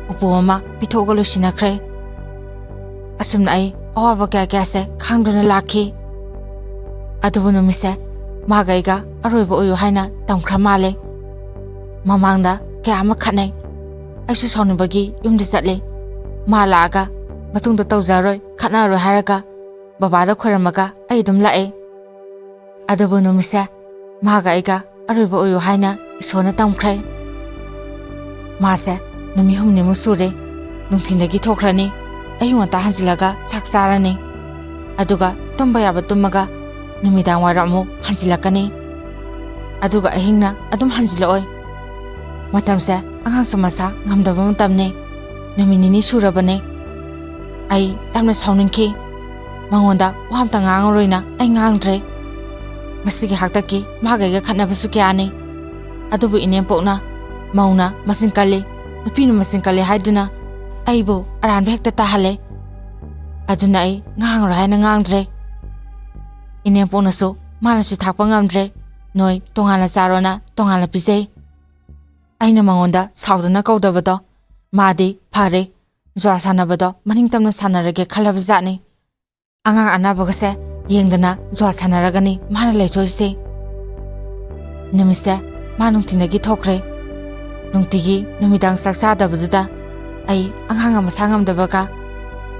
ꯎꯄꯨ ꯑꯃ ꯄꯤꯊꯣꯛꯑꯒ ꯂꯣꯏꯁꯤꯟꯅꯈ꯭ꯔꯦ꯫ ꯑꯁꯨꯝꯅ ꯑꯩ ꯑꯋꯥꯕ ꯀꯌꯥ ꯀꯌꯥꯁꯦ ꯈꯥꯡꯗꯨꯅ ꯂꯥꯛꯈꯤ꯫ ꯑꯗꯨꯕꯨ ꯅꯨꯃꯤꯠꯁꯦ ꯃꯥꯒ ꯑꯩꯒ ꯑꯔꯣꯏꯕ ꯑꯣꯏꯌꯨ ꯍꯥꯏꯅ ꯇꯝꯈ꯭ꯔ ꯃꯥꯜꯂꯦ꯫ ꯃꯃꯥꯡꯗ ꯀꯌꯥ ꯑꯃ ꯈꯠꯅꯩ꯫ ꯑꯩꯁꯨ ꯁꯥꯎꯅꯤꯡꯕꯒꯤ ꯌꯨꯝꯗ ꯆꯠꯂꯦ꯫ ꯃꯥ ꯂꯥꯛꯑꯒ ꯃꯇꯨꯡꯗ ꯇꯧꯖꯔꯣꯏ, ꯈꯠꯅꯔꯣꯏ ꯍꯥꯏꯔꯒ ꯕꯕꯥꯗ ꯈꯣꯏꯔꯝꯃꯒ ꯑꯩ ꯑꯗꯨꯝ ꯂꯥꯛꯑꯦ꯫ ꯑꯗꯨꯕꯨ ꯅꯨꯃꯤꯠꯁꯦ ꯃꯥꯒ ꯑꯩꯒ ꯑꯔꯣꯏꯕ ꯑꯣꯏꯌꯨ ꯍꯥꯏꯅ ꯏꯁꯣꯔꯅ ꯇꯝꯈ꯭ꯔꯦ꯫ ꯃꯥꯁꯦ ꯅꯨꯃꯤꯠ ꯍꯨꯝꯅꯤꯃꯨꯛ ꯁꯨꯔꯦ꯫ ꯅꯨꯡꯊꯤꯟꯗꯒꯤ ꯊꯣꯛꯈ꯭ꯔꯅꯤ, ꯑꯌꯨꯛ ꯉꯟꯇꯥ ꯍꯟꯖꯤꯜꯂꯒ ꯆꯥꯛ ꯆꯥꯔꯅꯤ, ꯑꯗꯨꯒ ꯇꯨꯝꯕ ꯌꯥꯕ ꯇꯨꯝꯃꯒ ꯅꯨꯃꯤꯗꯥꯡ ꯋꯥꯏꯔꯝ ꯑꯃꯨꯛ ꯍꯟꯖꯤꯜꯂꯛꯀꯅꯤ꯫ ꯑꯗꯨꯒ ꯑꯍꯤꯡꯅ ꯑꯗꯨꯝ ꯍꯟꯖꯤꯜꯂꯛꯑꯣꯏ꯫ ꯃꯇꯝꯁꯦ ꯑꯉꯥꯡꯁꯨ ꯃꯁꯥ ꯉꯝꯗꯕ ꯃꯇꯝꯅꯤ꯫ ꯅꯨꯃꯤꯠ ꯅꯤꯅꯤ ꯁꯨꯔꯕꯅꯤ꯫ ꯑꯩ ꯌꯥꯝꯅ ꯁꯥꯎꯅꯤꯡꯈꯤ꯫ ꯃꯉꯣꯟꯗ ꯋꯥ ꯑꯝꯇ ꯉꯥꯡꯉꯔꯣꯏꯅ ꯑꯩ ꯉꯥꯡꯗ꯭ꯔꯦ꯫ ꯃꯁꯤꯒꯤ ꯍꯥꯛꯇꯛꯀꯤ ꯃꯥꯒ ꯑꯩꯒ ꯈꯠꯅꯕꯁꯨ ꯀꯌꯥꯅꯤ꯫ ꯑꯗꯨꯕꯨ ꯏꯅꯦꯝꯄꯣꯛꯅ ꯃꯧꯅ ꯃꯆꯤꯟ ꯀꯜꯂꯤ, ꯅꯨꯄꯤꯅ ꯃꯆꯤꯟ ꯀꯜꯂꯤ ꯍꯥꯏꯗꯨꯅ ꯑꯩꯕꯨ ꯑꯔꯥꯟꯕ ꯍꯦꯛꯇ ꯇꯥꯍꯜꯂꯦ꯫ ꯑꯗꯨꯅ ꯑꯩ ꯉꯥꯡꯉꯔꯣꯏ ꯍꯥꯏꯅ ꯉꯥꯡꯗ꯭ꯔꯦ꯫ ꯏꯅꯦꯝꯄꯣꯛꯅꯁꯨ ꯃꯥꯅꯁꯨ ꯊꯥꯛꯄ ꯉꯝꯗ꯭ꯔꯦ, "ꯅꯣꯏ ꯇꯣꯉꯥꯟꯅ ꯆꯥꯔꯣꯅ ꯇꯣꯉꯥꯟꯅ ꯄꯤꯖꯩ"꯫ ꯑꯩꯅ ꯃꯉꯣꯟꯗ ꯁꯥꯎꯗꯅ ꯀꯧꯗꯕꯗꯣ ꯃꯥꯗꯤ ꯐꯔꯦ, ꯖꯨꯋꯥ ꯁꯥꯟꯅꯕꯗꯣ ꯃꯅꯤꯡ ꯇꯝꯅ ꯁꯥꯟꯅꯔꯒꯦ ꯈꯜꯂꯕ ꯖꯥꯠꯅꯤ꯫ ꯑꯉꯥꯡ ꯑꯅꯥꯕꯒꯁꯦ ꯌꯦꯡꯗꯅ ꯖꯨꯋꯥ ꯁꯥꯟꯅꯔꯒꯅꯤ ꯃꯥꯅ ꯂꯩꯊꯣꯛꯏꯁꯦ꯫ ꯅꯨꯃꯤꯠꯁꯦ ꯃꯥ ꯅꯨꯡꯊꯤꯟꯗꯒꯤ ꯊꯣꯛꯈ꯭ꯔꯦ꯫ ꯅꯨꯡꯇꯤꯒꯤ ꯅꯨꯃꯤꯗꯥꯡ ꯆꯥꯛ ꯆꯥꯗꯕꯗꯨꯗ ꯑꯩ ꯑꯉꯥꯡ ꯑꯃ ꯁꯥ ꯉꯝꯗꯕꯒ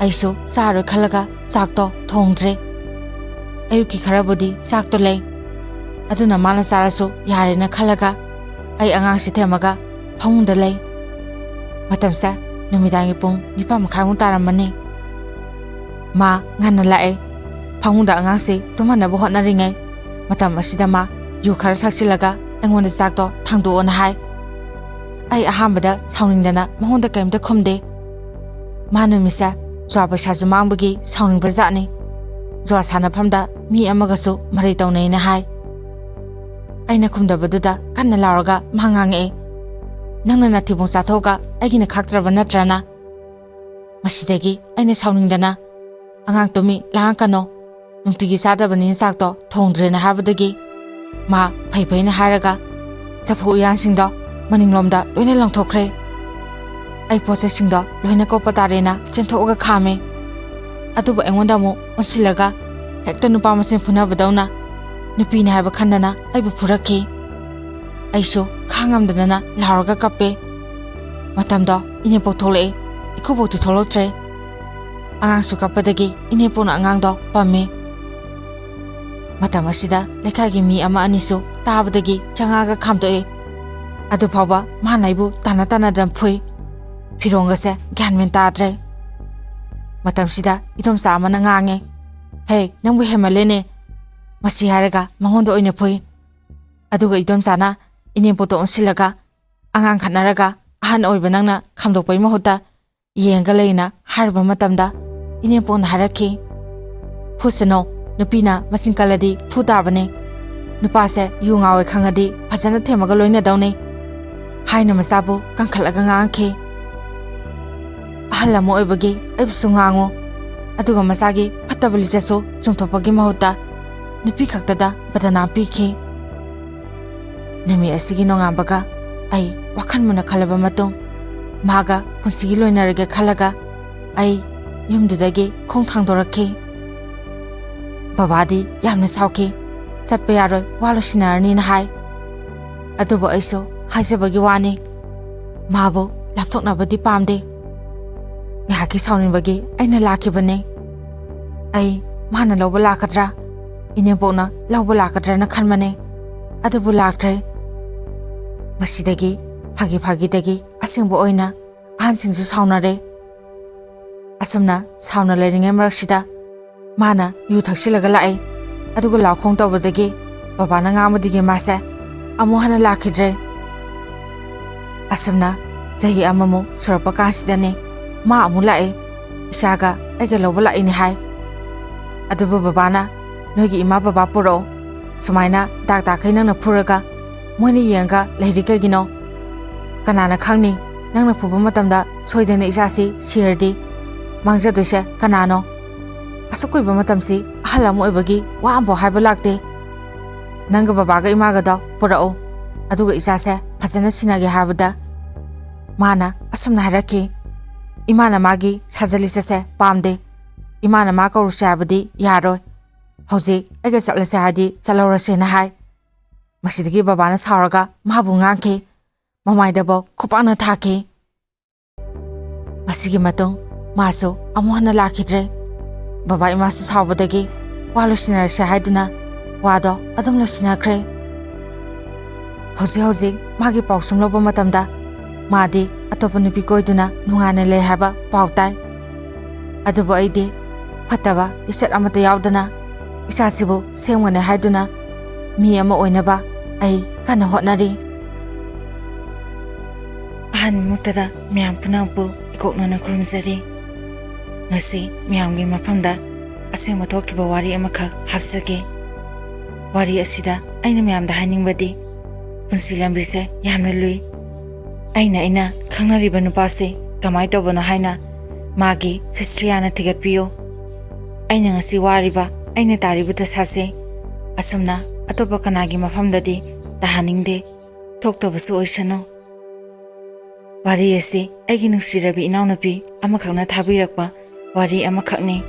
ꯑꯩꯁꯨ ꯆꯥꯔꯣꯏ ꯈꯜꯂꯒ ꯆꯥꯛꯇꯣ ꯊꯣꯡꯗ꯭ꯔꯦ꯫ ꯑꯌꯨꯛꯀꯤ ꯈꯔꯕꯨꯗꯤ ꯆꯥꯛꯇꯣ ꯂꯩ, ꯑꯗꯨꯅ ꯃꯥꯅ ꯆꯥꯔꯁꯨ ꯌꯥꯔꯦꯅ ꯈꯜꯂꯒ ꯑꯩ ꯑꯉꯥꯡꯁꯤ ꯊꯦꯝꯃꯒ ꯐꯃꯨꯡꯗ ꯂꯩ꯫ ꯃꯇꯝꯁꯦ ꯅꯨꯃꯤꯗꯥꯡꯒꯤ ꯄꯨꯡ ꯅꯤꯄꯥꯟ ꯃꯈꯥꯏꯃꯨꯛ ꯇꯥꯔꯝꯃꯅꯤ꯫ ꯃꯥ ꯉꯟꯅ ꯂꯥꯛꯑꯦ꯫ ꯐꯃꯨꯡꯗ ꯑꯉꯥꯡꯁꯤ ꯇꯨꯝꯍꯟꯅꯕ ꯍꯣꯠꯅꯔꯤꯉꯩ ꯃꯇꯝ ꯑꯁꯤꯗ ꯃꯥ ꯌꯨ ꯈꯔ ꯊꯛꯆꯤꯜꯂꯒ ꯑꯩꯉꯣꯟꯗ ꯆꯥꯛꯇꯣ ꯊꯥꯡꯗꯣꯛꯑꯣꯅ ꯍꯥꯏ꯫ ꯑꯩ ꯑꯍꯥꯟꯕꯗ ꯁꯥꯎꯅꯤꯡꯗꯅ ꯃꯉꯣꯟꯗ ꯀꯔꯤꯝꯇ ꯈꯨꯝꯗꯦ꯫ ꯃꯥ ꯅꯨꯃꯤꯠꯁꯦ ꯖꯨꯋꯥ ꯄꯩꯁꯥꯁꯨ ꯃꯥꯡꯕꯒꯤ ꯁꯥꯎꯅꯤꯡꯕ ꯖꯥꯠꯅꯤ꯫ ꯖꯨꯋꯥ ꯁꯥꯟꯅꯐꯝꯗ ꯃꯤ ꯑꯃꯒꯁꯨ ꯃꯔꯩ ꯇꯧꯅꯩꯅ ꯍꯥꯏ꯫ ꯑꯩꯅ ꯈꯨꯝꯗꯕꯗꯨꯗ ꯀꯟꯅ ꯂꯥꯎꯔꯒ ꯃꯥ ꯉꯥꯡꯉꯛꯑꯦ, "ꯅꯪꯅ ꯅꯥꯊꯤꯕꯣꯡ ꯆꯥꯊꯣꯛꯑꯒ ꯑꯩꯒꯤꯅ ꯈꯥꯛꯇ꯭ꯔꯕ ꯅꯠꯇ꯭ꯔꯅ?" ꯃꯁꯤꯗꯒꯤ ꯑꯩꯅ ꯁꯥꯎꯅꯤꯡꯗꯅ, "ꯑꯉꯥꯡ ꯇꯨꯃꯤ ꯂꯥꯡꯉꯛꯀꯅꯣ, ꯅꯨꯡꯇꯤꯒꯤ ꯆꯥꯗꯕꯅꯤꯅ ꯆꯥꯛꯇꯣ ꯊꯣꯡꯗ꯭ꯔꯦꯅ" ꯍꯥꯏꯕꯗꯒꯤ ꯃꯥ ꯐꯩ ꯐꯩꯅ ꯍꯥꯏꯔꯒ ꯆꯐꯨ ꯎꯌꯥꯟꯁꯤꯡꯗꯣ ꯃꯅꯤꯡꯂꯣꯝꯗ ꯂꯣꯏꯅ ꯂꯪꯊꯣꯛꯈ꯭ꯔꯦ꯫ ꯑꯩ ꯄꯣꯠ ꯆꯩꯁꯤꯡꯗꯣ ꯂꯣꯏꯅ ꯀꯣꯛꯄ ꯇꯥꯔꯦꯅ ꯆꯦꯟꯊꯣꯛꯑꯒ ꯈꯥꯝꯃꯦ꯫ ꯑꯗꯨꯕꯨ ꯑꯩꯉꯣꯟꯗ ꯑꯃꯨꯛ ꯑꯣꯟꯁꯤꯜꯂꯒ ꯍꯦꯛꯇ ꯅꯨꯄꯥ ꯃꯁꯦꯟ ꯐꯨꯅꯕꯗꯧꯅ ꯅꯨꯄꯤꯅꯤ ꯍꯥꯏꯕ ꯈꯟꯗꯅ ꯑꯩꯕꯨ ꯐꯨꯔꯛꯈꯤ꯫ ꯑꯩꯁꯨ ꯈꯥꯡꯉꯝꯗꯗꯅ ꯂꯥꯎꯔꯒ ꯀꯞꯄꯦ꯫ ꯃꯇꯝꯗꯣ ꯏꯅꯦꯝꯄꯣꯛ ꯊꯣꯛꯂꯛꯑꯦ꯫ ꯏꯀꯨꯕꯣꯛꯇꯤ ꯊꯣꯛꯂꯛꯇ꯭ꯔꯦ꯫ ꯑꯉꯥꯡꯁꯨ ꯀꯞꯄꯗꯒꯤ ꯏꯅꯦꯝꯄꯣꯛꯅ ꯑꯉꯥꯡꯗꯣ ꯄꯝꯃꯤ꯫ ꯃꯇꯝ ꯑꯁꯤꯗ ꯂꯩꯀꯥꯏꯒꯤ ꯃꯤ ꯑꯃ ꯑꯅꯤꯁꯨ ꯇꯥꯕꯗꯒꯤ ꯆꯪꯉꯛꯑꯒ ꯈꯥꯝꯗꯣꯛꯑꯦ꯫ ꯑꯗꯨ ꯐꯥꯎꯕ ꯃꯥꯅ ꯑꯩꯕꯨ ꯇꯥꯟꯅ ꯇꯥꯟꯅꯗꯅ ꯐꯨꯏ꯫ ꯐꯤꯔꯣꯡꯒꯁꯦ ꯒ꯭ꯌꯥꯟ ꯃꯦꯟ ꯇꯥꯗ꯭ꯔꯦ꯫ ꯃꯇꯝꯁꯤꯗ ꯏꯗꯣꯝꯆꯥ ꯑꯃꯅ ꯉꯥꯡꯉꯦ, "ꯍꯦ, ꯅꯪꯕꯨ ꯍꯦꯟꯃꯜꯂꯦꯅꯦ!" ꯃꯁꯤ ꯍꯥꯏꯔꯒ ꯃꯉꯣꯟꯗ ꯑꯣꯏꯅ ꯐꯨꯏ꯫ ꯑꯗꯨꯒ ꯏꯗꯣꯝꯆꯥꯅ ꯏꯅꯦꯝꯄꯣꯛꯇ ꯑꯣꯟꯁꯤꯜꯂꯒ, "ꯑꯉꯥꯡ ꯈꯠꯅꯔꯒ ꯑꯍꯟ ꯑꯣꯏꯕ ꯅꯪꯅ ꯈꯥꯝꯗꯣꯛꯄꯒꯤ ꯃꯍꯨꯠꯇ ꯌꯦꯡꯉꯒ ꯂꯩꯅ" ꯍꯥꯏꯔꯨꯕ ꯃꯇꯝꯗ ꯏꯅꯦꯝꯄꯣꯛꯅ ꯍꯥꯏꯔꯛꯈꯤ, "ꯐꯨꯁꯅꯣ, ꯅꯨꯄꯤꯅ ꯃꯆꯤꯟ ꯀꯜꯂꯗꯤ ꯐꯨ ꯇꯥꯕꯅꯤ꯫ ꯅꯨꯄꯥꯁꯦ ꯌꯨ ꯉꯥꯎꯋꯦ ꯈꯪꯉꯗꯤ ꯐꯖꯅ ꯊꯦꯝꯃꯒ ꯂꯣꯏꯅꯗꯧꯅꯤ" ꯍꯥꯏꯅ ꯃꯆꯥꯕꯨ ꯀꯟꯈꯠꯂꯒ ꯉꯥꯡꯈꯤ꯫ ꯑꯍꯜ ꯑꯃ ꯑꯣꯏꯕꯒꯤ ꯑꯩꯕꯨꯁꯨ ꯉꯥꯡꯉꯨ, ꯑꯗꯨꯒ ꯃꯆꯥꯒꯤ ꯐꯠꯇꯕ ꯂꯤꯆꯠꯁꯨ ꯆꯨꯝꯊꯣꯛꯄꯒꯤ ꯃꯍꯨꯠꯇ ꯅꯨꯄꯤ ꯈꯛꯇꯗ ꯕꯗꯅꯥꯝ ꯄꯤꯈꯤ꯫ ꯅꯨꯃꯤꯠ ꯑꯁꯤꯒꯤ ꯅꯣꯡꯉꯥꯟꯕꯒ ꯑꯩ ꯋꯥꯈꯜ ꯃꯨꯟꯅ ꯈꯜꯂꯕ ꯃꯇꯨꯡ, ꯃꯥꯒ ꯄꯨꯟꯁꯤꯒꯤ ꯂꯣꯏꯅꯔꯒꯦ ꯈꯜꯂꯒ ꯑꯩ ꯌꯨꯝꯗꯨꯗꯒꯤ ꯈꯣꯡ ꯊꯥꯡꯗꯣꯔꯛꯈꯤ꯫ ꯕꯕꯥꯗꯤ ꯌꯥꯝꯅ ꯁꯥꯎꯈꯤ꯫ "ꯆꯠꯄ ꯌꯥꯔꯣꯏ, ꯋꯥ ꯂꯣꯏꯁꯤꯟꯅꯔꯅꯤꯅ" ꯍꯥꯏ꯫ ꯑꯗꯨꯕꯨ ꯑꯩꯁꯨ ꯍꯥꯏꯖꯕꯒꯤ ꯋꯥꯅꯤ, ꯃꯥꯕꯨ ꯂꯥꯞꯊꯣꯛꯅꯕꯗꯤ ꯄꯥꯝꯗꯦ꯫ ꯉꯥꯏꯍꯥꯛꯀꯤ ꯁꯥꯎꯅꯤꯡꯕꯒꯤ ꯑꯩꯅ ꯂꯥꯛꯈꯤꯕꯅꯤ꯫ ꯑꯩ ꯃꯥꯅ ꯂꯧꯕ ꯂꯥꯛꯀꯗ꯭ꯔꯥ, ꯏꯅꯦꯝꯄꯣꯛꯅ ꯂꯧꯕ ꯂꯥꯛꯀꯗ꯭ꯔꯥꯅ ꯈꯟꯕꯅꯤ꯫ ꯑꯗꯨꯕꯨ ꯂꯥꯛꯇ꯭ꯔꯦ꯫ ꯃꯁꯤꯗꯒꯤ ꯐꯥꯒꯤ ꯐꯥꯒꯤꯗꯒꯤ ꯑꯁꯦꯡꯕ ꯑꯣꯏꯅ ꯑꯍꯟꯁꯤꯡꯁꯨ ꯁꯥꯎꯅꯔꯦ꯫ ꯑꯁꯨꯝꯅ ꯁꯥꯎꯅ ꯂꯩꯔꯤꯉꯩ ꯃꯔꯛꯁꯤꯗ ꯃꯥꯅ ꯌꯨ ꯊꯛꯆꯤꯜꯂꯒ ꯂꯥꯛꯑꯦ꯫ ꯑꯗꯨꯒ ꯂꯥꯎꯈꯣꯡ ꯇꯧꯕꯗꯒꯤ ꯕꯕꯥꯅ ꯉꯥꯡꯕꯗꯒꯤ ꯃꯥꯁꯦ ꯑꯃꯨꯛ ꯍꯟꯅ ꯂꯥꯛꯈꯤꯗ꯭ꯔꯦ꯫ ꯑꯁꯨꯝꯅ ꯆꯍꯤ ꯑꯃꯃꯨꯛ ꯁꯨꯔꯛꯄ ꯀꯥꯟꯁꯤꯗꯅꯦ ꯃꯥ ꯑꯃꯨꯛ ꯂꯥꯛꯑꯦ꯫ ꯏꯆꯥꯒ ꯑꯩꯒ ꯂꯧꯕ ꯂꯥꯛꯏꯅꯦ ꯍꯥꯏ꯫ ꯑꯗꯨꯕꯨ ꯕꯕꯥꯅ, "ꯅꯣꯏꯒꯤ ꯏꯃꯥ ꯕꯕꯥ ꯄꯨꯔꯛꯑꯣ꯫ ꯁꯨꯃꯥꯏꯅ ꯗꯥꯛ ꯇꯥꯈꯩ ꯅꯪꯅ ꯐꯨꯔꯒ ꯃꯣꯏꯅ ꯌꯦꯡꯉꯒ ꯂꯩꯔꯤ ꯀꯩꯒꯤꯅꯣ? ꯀꯅꯥꯅ ꯈꯪꯅꯤ, ꯅꯪꯅ ꯐꯨꯕ ꯃꯇꯝꯗ ꯁꯣꯏꯗꯅ ꯏꯆꯥꯁꯤ ꯁꯤꯔꯗꯤ ꯃꯥꯡꯖꯗꯣꯏꯁꯦ ꯀꯅꯥꯅꯣ? ꯑꯁꯨꯛ ꯀꯨꯏꯕ ꯃꯇꯝꯁꯤ ꯑꯍꯜ ꯑꯃ ꯑꯣꯏꯕꯒꯤ ꯋꯥ ꯑꯃꯐꯥꯎ ꯍꯥꯏꯕ ꯂꯥꯛꯇꯦ꯫ ꯅꯪꯒ ꯕꯕꯥꯒ ꯏꯃꯥꯒꯗꯣ ꯄꯨꯔꯛꯎ, ꯑꯗꯨꯒ ꯏꯆꯥꯁꯦ ꯐꯖꯅ ꯁꯤꯟꯅꯒꯦ" ꯍꯥꯏꯕꯗ ꯃꯥꯅ ꯑꯁꯨꯝꯅ ꯍꯥꯏꯔꯛꯈꯤ, "ꯏꯃꯥꯅ ꯃꯥꯒꯤ ꯁꯥꯖꯜ ꯂꯤꯆꯠꯁꯦ ꯄꯥꯝꯗꯦ꯫ ꯏꯃꯥꯅ ꯃꯥ ꯀꯧꯔꯨꯁꯦ ꯍꯥꯏꯕꯗꯤ ꯌꯥꯔꯣꯏ꯫ ꯍꯧꯖꯤꯛ ꯑꯩꯒ ꯆꯠꯂꯁꯦ ꯍꯥꯏꯗꯤ ꯆꯠꯍꯧꯔꯁꯦꯅ ꯍꯥꯏ"꯫ ꯃꯁꯤꯗꯒꯤ ꯕꯕꯥꯅ ꯁꯥꯎꯔꯒ ꯃꯥꯕꯨ ꯉꯥꯡꯈꯤ꯫ ꯃꯃꯥꯏꯗꯐꯥꯎ ꯈꯨꯄꯥꯛꯅ ꯊꯥꯈꯤ꯫ ꯃꯁꯤꯒꯤ ꯃꯇꯨꯡ ꯃꯥꯁꯨ ꯑꯃꯨꯛ ꯍꯟꯅ ꯂꯥꯛꯈꯤꯗ꯭ꯔꯦ꯫ ꯕꯕꯥ ꯏꯃꯥꯁꯨ ꯁꯥꯎꯕꯗꯒꯤ ꯋꯥ ꯂꯣꯏꯁꯤꯟꯅꯔꯁꯦ ꯍꯥꯏꯗꯨꯅ ꯋꯥꯗꯣ ꯑꯗꯨꯝ ꯂꯣꯏꯁꯤꯟꯅꯈ꯭ꯔꯦ꯫ ꯍꯧꯖꯤꯛ ꯍꯧꯖꯤꯛ ꯃꯥꯒꯤ ꯄꯥꯎꯁꯨꯝ ꯂꯧꯕ ꯃꯇꯝꯗ ꯃꯥꯗꯤ ꯑꯇꯣꯞꯄ ꯅꯨꯄꯤ ꯀꯣꯏꯗꯨꯅ ꯅꯨꯡꯉꯥꯏꯅ ꯂꯩ ꯍꯥꯏꯕ ꯄꯥꯎ ꯇꯥꯏ꯫ ꯑꯗꯨꯕꯨ ꯑꯩꯗꯤ ꯐꯠꯇꯕ ꯂꯤꯆꯠ ꯑꯃꯠꯇ ꯌꯥꯎꯗꯅ ꯏꯆꯥꯁꯤꯕꯨ ꯁꯦꯝꯒꯅꯤ ꯍꯥꯏꯗꯨꯅ ꯃꯤ ꯑꯃ ꯑꯣꯏꯅꯕ ꯑꯩ ꯀꯟꯅ ꯍꯣꯠꯅꯔꯤ꯫ ꯑꯍꯥꯟꯕꯃꯛꯇꯗ ꯃꯌꯥꯝ ꯄꯨꯝꯅꯃꯛꯄꯨ ꯏꯀꯣꯛꯅꯅ ꯈꯨꯔꯨꯝꯖꯔꯤ꯫ ꯉꯁꯤ ꯃꯌꯥꯝꯒꯤ ꯃꯐꯝꯗ ꯑꯁꯦꯡꯕ ꯊꯣꯛꯈꯤꯕ ꯋꯥꯔꯤ ꯑꯃꯈꯛ ꯍꯥꯞꯆꯒꯦ꯫ ꯋꯥꯔꯤ ꯑꯁꯤꯗ ꯑꯩꯅ ꯃꯌꯥꯝꯗ ꯍꯥꯏꯅꯤꯡꯕꯗꯤ, ꯄꯨꯟꯁꯤ ꯂꯝꯕꯤꯁꯦ ꯌꯥꯝꯅ ꯂꯨꯏ꯫ ꯑꯩꯅ, ꯑꯩꯅ ꯈꯪꯅꯔꯤꯕ ꯅꯨꯄꯥꯁꯦ ꯀꯃꯥꯏꯅ ꯇꯧꯕꯅꯣ ꯍꯥꯏꯅ ꯃꯥꯒꯤ ꯍꯤꯁꯇ꯭ꯔꯤ ꯍꯥꯟꯅ ꯊꯤꯒꯠꯄꯤꯌꯨ꯫ ꯑꯩꯅ ꯉꯁꯤ ꯋꯥꯔꯤꯕ, ꯑꯩꯅ ꯇꯥꯔꯤꯕ ꯗꯁꯥꯁꯦ ꯑꯁꯨꯝꯅ ꯑꯇꯣꯞꯄ ꯀꯅꯥꯒꯤ ꯃꯐꯝꯗꯗꯤ ꯇꯥꯍꯟꯅꯤꯡꯗꯦ꯫ ꯊꯣꯛꯇꯕꯁꯨ ꯑꯣꯏꯁꯅꯨ꯫ ꯋꯥꯔꯤ ꯑꯁꯤ ꯑꯩꯒꯤ ꯅꯨꯡꯁꯤꯔꯕꯤ ꯏꯅꯥꯎꯅꯨꯄꯤ ꯑꯃꯈꯛꯅ ꯊꯥꯕꯤꯔꯛꯄ ꯋꯥꯔꯤ ꯑꯃꯈꯛꯅꯤ꯫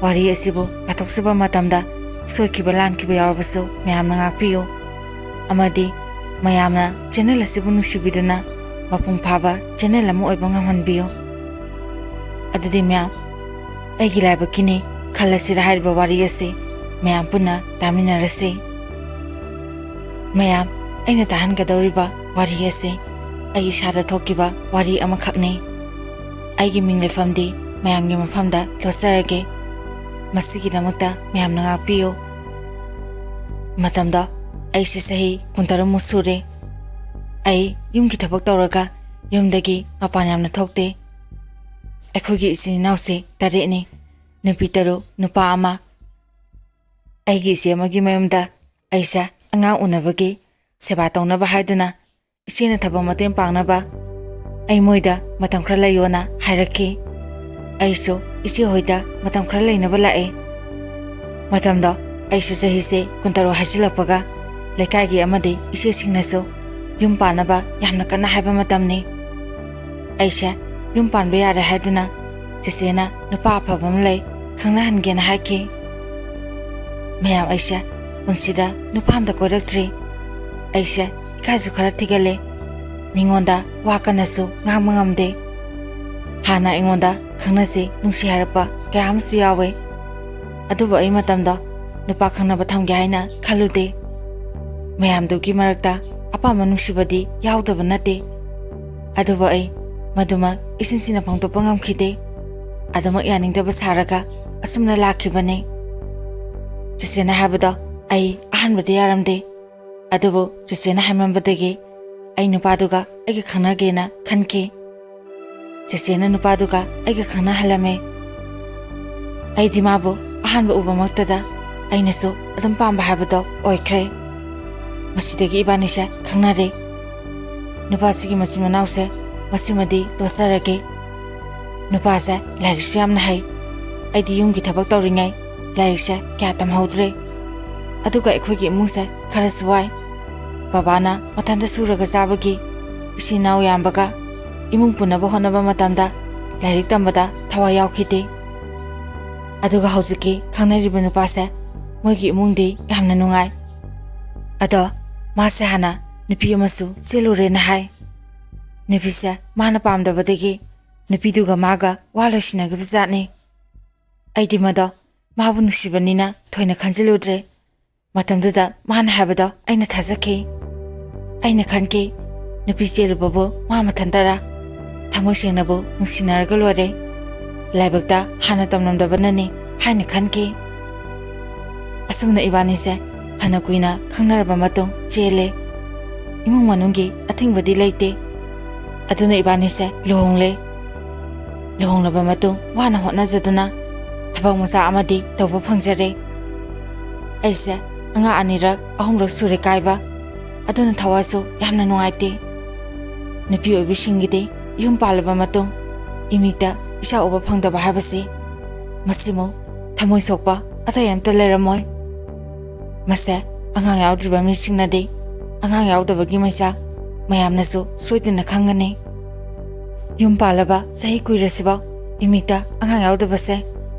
ꯋꯥꯔꯤ ꯑꯁꯤꯕꯨ ꯄꯥꯊꯣꯛꯆꯕ ꯃꯇꯝꯗ ꯁꯣꯏꯈꯤꯕ ꯂꯥꯟꯈꯤꯕ ꯌꯥꯎꯔꯕꯁꯨ ꯃꯌꯥꯝꯅ ꯉꯥꯛꯄꯤꯌꯨ, ꯑꯃꯗꯤ ꯃꯌꯥꯝꯅ ꯆꯦꯅꯦꯜ ꯑꯁꯤꯕꯨ ꯅꯨꯡꯁꯤꯕꯤꯗꯨꯅ ꯃꯄꯨꯡ ꯐꯥꯕ ꯆꯦꯅꯦꯜ ꯑꯃ ꯑꯣꯏꯕ ꯉꯝꯍꯟꯕꯤꯌꯨ꯫ ꯑꯗꯨꯗꯤ ꯃꯌꯥꯝ, ꯑꯩꯒꯤ ꯂꯥꯏꯕꯛꯀꯤꯅꯤ ꯈꯜꯂꯁꯤꯔ ꯍꯥꯏꯔꯤꯕ ꯋꯥꯔꯤ ꯑꯁꯤ ꯃꯌꯥꯝ ꯄꯨꯟꯅ ꯇꯥꯃꯤꯟꯅꯔꯁꯤ꯫ ꯃꯌꯥꯝ, ꯑꯩꯅ ꯇꯥꯍꯟꯒꯗꯧꯔꯤꯕ ꯋꯥꯔꯤ ꯑꯁꯤ ꯑꯩ ꯏꯁꯥꯗ ꯊꯣꯛꯈꯤꯕ ꯋꯥꯔꯤ ꯑꯃꯈꯛꯅꯤ꯫ ꯑꯩꯒꯤ ꯃꯤꯡ ꯂꯩꯐꯝꯗꯤ ꯃꯌꯥꯝꯒꯤ ꯃꯐꯝꯗ ꯂꯣꯠꯆꯔꯒꯦ꯫ ꯃꯁꯤꯒꯤꯗꯃꯛꯇ ꯃꯌꯥꯝꯅ ꯉꯥꯛꯄꯤꯌꯨ꯫ ꯃꯇꯝꯗꯣ ꯑꯩꯁꯦ ꯆꯍꯤ ꯀꯨꯟꯇꯔꯨꯛꯃꯨꯛ ꯁꯨꯔꯦ꯫ ꯑꯩ ꯌꯨꯝꯒꯤ ꯊꯕꯛ ꯇꯧꯔꯒ ꯌꯨꯝꯗꯒꯤ ꯃꯄꯥꯟ ꯌꯥꯝꯅ ꯊꯣꯛꯇꯦ꯫ ꯑꯩꯈꯣꯏꯒꯤ ꯏꯆꯤꯟ ꯏꯅꯥꯎꯁꯦ ꯇꯔꯦꯠꯅꯤ, ꯅꯨꯄꯤ ꯇꯔꯨꯛ, ꯅꯨꯄꯥ ꯑꯃ꯫ ꯑꯩꯒꯤ ꯏꯆꯦ ꯑꯃꯒꯤ ꯃꯌꯨꯝꯗ ꯑꯩꯁꯦ ꯑꯉꯥꯡ ꯎꯅꯕꯒꯤ ꯁꯦꯕꯥ ꯇꯧꯅꯕ ꯍꯥꯏꯗꯨꯅ ꯏꯆꯦꯅ ꯊꯕꯛ ꯃꯇꯦꯡ ꯄꯥꯡꯅꯕ ꯑꯩ ꯃꯣꯏꯗ ꯃꯇꯝ ꯈꯔ ꯂꯩꯌꯣꯅ ꯍꯥꯏꯔꯛꯈꯤ꯫ ꯑꯩꯁꯨ ꯏꯆꯦ ꯍꯣꯏꯗ ꯃꯇꯝ ꯈꯔ ꯂꯩꯅꯕ ꯂꯥꯛꯑꯦ꯫ ꯃꯇꯝꯗꯣ ꯑꯩꯁꯨ ꯆꯍꯤꯁꯦ ꯀꯨꯟꯇꯔꯨꯛ ꯍꯥꯏꯖꯤꯜꯂꯛꯄꯒ ꯂꯩꯀꯥꯏꯒꯤ ꯑꯃꯗꯤ ꯏꯆꯦꯁꯤꯡꯅꯁꯨ ꯌꯨꯝ ꯄꯥꯟꯅꯕ ꯌꯥꯝꯅ ꯀꯟꯅ ꯍꯥꯏꯕ ꯃꯇꯝꯅꯤ꯫ ꯑꯩꯁꯦ ꯌꯨꯝ ꯄꯥꯟꯕ ꯌꯥꯔꯦ ꯍꯥꯏꯗꯨꯅ ꯆꯦꯆꯦꯅ ꯅꯨꯄꯥ ꯑꯐꯕ ꯑꯃ ꯂꯩ, ꯈꯪꯅꯍꯟꯒꯦꯅ ꯍꯥꯏꯈꯤ꯫ ꯃꯌꯥꯝ, ꯑꯩꯁꯦ ꯄꯨꯟꯁꯤꯗ ꯅꯨꯄꯥ ꯑꯝꯇ ꯀꯣꯏꯔꯛꯇ꯭ꯔꯤ꯫ ꯑꯩꯁꯦ ꯏꯀꯥꯏꯁꯨ ꯈꯔ ꯊꯤꯒꯜꯂꯦ꯫ ꯃꯤꯉꯣꯟꯗ ꯋꯥ ꯀꯟꯅꯁꯨ ꯉꯥꯡꯕ ꯉꯝꯗꯦ꯫ ꯍꯥꯟꯅ ꯑꯩꯉꯣꯟꯗ ꯈꯪꯅꯁꯤ ꯅꯨꯡꯁꯤ ꯍꯥꯏꯔꯛꯄ ꯀꯌꯥ ꯑꯃꯁꯨ ꯌꯥꯎꯋꯦ꯫ ꯑꯗꯨꯕꯨ ꯑꯩ ꯃꯇꯝꯗꯣ ꯅꯨꯄꯥ ꯈꯪꯅꯕ ꯊꯝꯒꯦ ꯍꯥꯏꯅ ꯈꯜꯂꯨꯗꯦ꯫ ꯃꯌꯥꯝꯗꯨꯒꯤ ꯃꯔꯛꯇ ꯑꯄꯥꯝꯕ ꯅꯨꯡꯁꯤꯕꯗꯤ ꯌꯥꯎꯗꯕ ꯅꯠꯇꯦ꯫ ꯑꯗꯨꯕꯨ ꯑꯩ ꯃꯗꯨꯃꯛ ꯏꯁꯤꯟ ꯁꯤꯟꯅ ꯐꯣꯡꯗꯣꯛꯄ ꯉꯝꯈꯤꯗꯦ꯫ ꯑꯗꯨꯃꯛ ꯌꯥꯅꯤꯡꯗꯕ ꯁꯥꯔꯒ ꯑꯁꯨꯝꯅ ꯂꯥꯛꯈꯤꯕꯅꯤ꯫ ꯆꯦꯆꯦꯅ ꯍꯥꯏꯕꯗꯣ ꯑꯩ ꯑꯍꯥꯟꯕꯗ ꯌꯥꯔꯝꯗꯦ꯫ ꯑꯗꯨꯕꯨ ꯆꯦꯆꯦꯅ ꯍꯥꯏꯃꯟꯕꯗꯒꯤ ꯑꯩ ꯅꯨꯄꯥꯗꯨꯒ ꯑꯩꯒ ꯈꯪꯅꯒꯦꯅ ꯈꯟꯈꯤ꯫ ꯆꯦꯆꯦꯅ ꯅꯨꯄꯥꯗꯨꯒ ꯑꯩꯒ ꯈꯪꯅꯍꯜꯂꯝꯃꯦ꯫ ꯑꯩꯗꯤ ꯃꯥꯕꯨ ꯑꯍꯥꯟꯕ ꯎꯕꯃꯛꯇꯗ ꯑꯩꯅꯁꯨ ꯑꯗꯨꯝ ꯄꯥꯝꯕ ꯍꯥꯏꯕꯗꯣ ꯑꯣꯏꯈ꯭ꯔꯦ꯫ ꯃꯁꯤꯗꯒꯤ ꯏꯕꯥꯅꯤꯁꯦ ꯈꯪꯅꯔꯦ꯫ ꯅꯨꯄꯥꯁꯤꯒꯤ ꯃꯆꯤꯟ ꯃꯅꯥꯎꯁꯦ ꯃꯁꯤꯃꯗꯤ ꯂꯣꯠꯆꯔꯒꯦ꯫ ꯅꯨꯄꯥꯁꯦ ꯂꯥꯏꯔꯤꯛꯁꯨ ꯌꯥꯝꯅ ꯍꯩ꯫ ꯑꯩꯗꯤ ꯌꯨꯝꯒꯤ ꯊꯕꯛ ꯇꯧꯔꯤꯉꯩ ꯂꯥꯏꯔꯤꯛꯁꯦ ꯀꯌꯥ ꯇꯝꯍꯧꯗ꯭ꯔꯦ꯫ ꯑꯗꯨꯒ ꯑꯩꯈꯣꯏꯒꯤ ꯏꯃꯨꯡꯁꯦ ꯈꯔꯁꯨ ꯋꯥꯏ꯫ ꯕꯕꯥꯅ ꯃꯊꯟꯇ ꯁꯨꯔꯒ ꯆꯥꯕꯒꯤ ꯏꯆꯤꯟ ꯏꯅꯥꯎ ꯌꯥꯝꯕꯒ ꯏꯃꯨꯡ ꯄꯨꯅꯕ ꯍꯣꯠꯅꯕ ꯃꯇꯝꯗ ꯂꯥꯏꯔꯤꯛ ꯇꯝꯕꯗ ꯊꯋꯥꯏ ꯌꯥꯎꯈꯤꯗꯦ꯫ ꯑꯗꯨꯒ ꯍꯧꯖꯤꯛꯀꯤ ꯈꯪꯅꯔꯤꯕ ꯅꯨꯄꯥꯁꯦ ꯃꯣꯏꯒꯤ ꯏꯃꯨꯡꯗꯤ ꯌꯥꯝꯅ ꯅꯨꯡꯉꯥꯏ꯫ ꯑꯗꯣ ꯃꯥꯁꯦ ꯍꯥꯟꯅ ꯅꯨꯄꯤ ꯑꯃꯁꯨ ꯆꯦꯜꯂꯨꯔꯦꯅ ꯍꯥꯏ꯫ ꯅꯨꯄꯤꯁꯦ ꯃꯥꯅ ꯄꯥꯝꯗꯕꯗꯒꯤ ꯅꯨꯄꯤꯗꯨꯒ ꯃꯥꯒ ꯋꯥ ꯂꯣꯏꯁꯤꯟꯅꯈꯤꯕ ꯖꯥꯠꯅꯤ꯫ ꯑꯩꯗꯤ ꯃꯗꯣ ꯃꯥꯕꯨ ꯅꯨꯡꯁꯤꯕꯅꯤꯅ ꯊꯣꯏꯅ ꯈꯟꯖꯤꯜꯂꯨꯗ꯭ꯔꯦ꯫ ꯃꯇꯝꯗꯨꯗ ꯃꯥꯅ ꯍꯥꯏꯕꯗꯣ ꯑꯩꯅ ꯊꯥꯖꯈꯤ꯫ ꯑꯩꯅ ꯈꯟꯈꯤ, ꯅꯨꯄꯤ ꯆꯦꯜꯂꯨꯕꯕꯨ ꯃꯥ ꯃꯊꯟꯇꯔꯥ? ꯊꯃꯣꯏ ꯁꯦꯡꯅꯕꯨ ꯅꯨꯡꯁꯤꯅꯔꯒ ꯂꯣꯏꯔꯦ꯫ ꯂꯥꯏꯕꯛꯇ ꯍꯥꯟꯅ ꯇꯝꯂꯝꯗꯕꯅꯅꯤ ꯍꯥꯏꯅ ꯈꯟꯈꯤ꯫ ꯑꯁꯨꯝꯅ ꯏꯕꯥꯅꯤꯁꯦ ꯐꯅ ꯀꯨꯏꯅ ꯈꯪꯅꯔꯕ ꯃꯇꯨꯡ ꯆꯦꯜꯂꯦ꯫ ꯏꯃꯨꯡ ꯃꯅꯨꯡꯒꯤ ꯑꯊꯤꯡꯕꯗꯤ ꯂꯩꯇꯦ꯫ ꯑꯗꯨꯅ ꯏꯕꯥꯅꯤꯁꯦ ꯂꯨꯍꯣꯡꯂꯦ꯫ ꯂꯨꯍꯣꯡꯂꯕ ꯃꯇꯨꯡ ꯋꯥꯅ ꯍꯣꯠꯅꯖꯗꯨꯅ ꯊꯕꯛ ꯃꯆꯥ ꯑꯃꯗꯤ ꯇꯧꯕ ꯐꯪꯖꯔꯦ꯫ ꯑꯩꯁꯦ ꯑꯉꯥꯡ ꯑꯅꯤꯔꯛ ꯑꯍꯨꯝꯔꯛ ꯁꯨꯔꯦ ꯀꯥꯏꯕ꯫ ꯑꯗꯨꯅ ꯊꯋꯥꯏꯁꯨ ꯌꯥꯝꯅ ꯅꯨꯡꯉꯥꯏꯇꯦ꯫ ꯅꯨꯄꯤ ꯑꯣꯏꯕꯤꯁꯤꯡꯒꯤꯗꯤ ꯌꯨꯝ ꯄꯥꯜꯂꯕ ꯃꯇꯨꯡ ꯏꯃꯤꯠꯇ ꯏꯆꯥ ꯎꯕ ꯐꯪꯗꯕ ꯍꯥꯏꯕꯁꯤ ꯃꯁꯤꯃꯨꯛ ꯊꯃꯣꯏ ꯁꯣꯛꯄ ꯑꯇꯩ ꯑꯝꯇ ꯂꯩꯔꯝꯃꯣꯏ꯫ ꯃꯁꯦ ꯑꯉꯥꯡ ꯌꯥꯎꯗ꯭ꯔꯤꯕ ꯃꯤꯁꯤꯡꯅꯗꯤ ꯑꯉꯥꯡ ꯌꯥꯎꯗꯕꯒꯤ ꯃꯩꯆꯥꯛ ꯃꯌꯥꯝꯅꯁꯨ ꯁꯣꯏꯗꯅ ꯈꯪꯒꯅꯤ꯫ ꯌꯨꯝ ꯄꯥꯜꯂꯕ ꯆꯍꯤ ꯀꯨꯏꯔꯁꯤꯐꯥꯎ ꯏꯃꯤꯠꯇ ꯑꯉꯥꯡ ꯌꯥꯎꯗꯕꯁꯦ,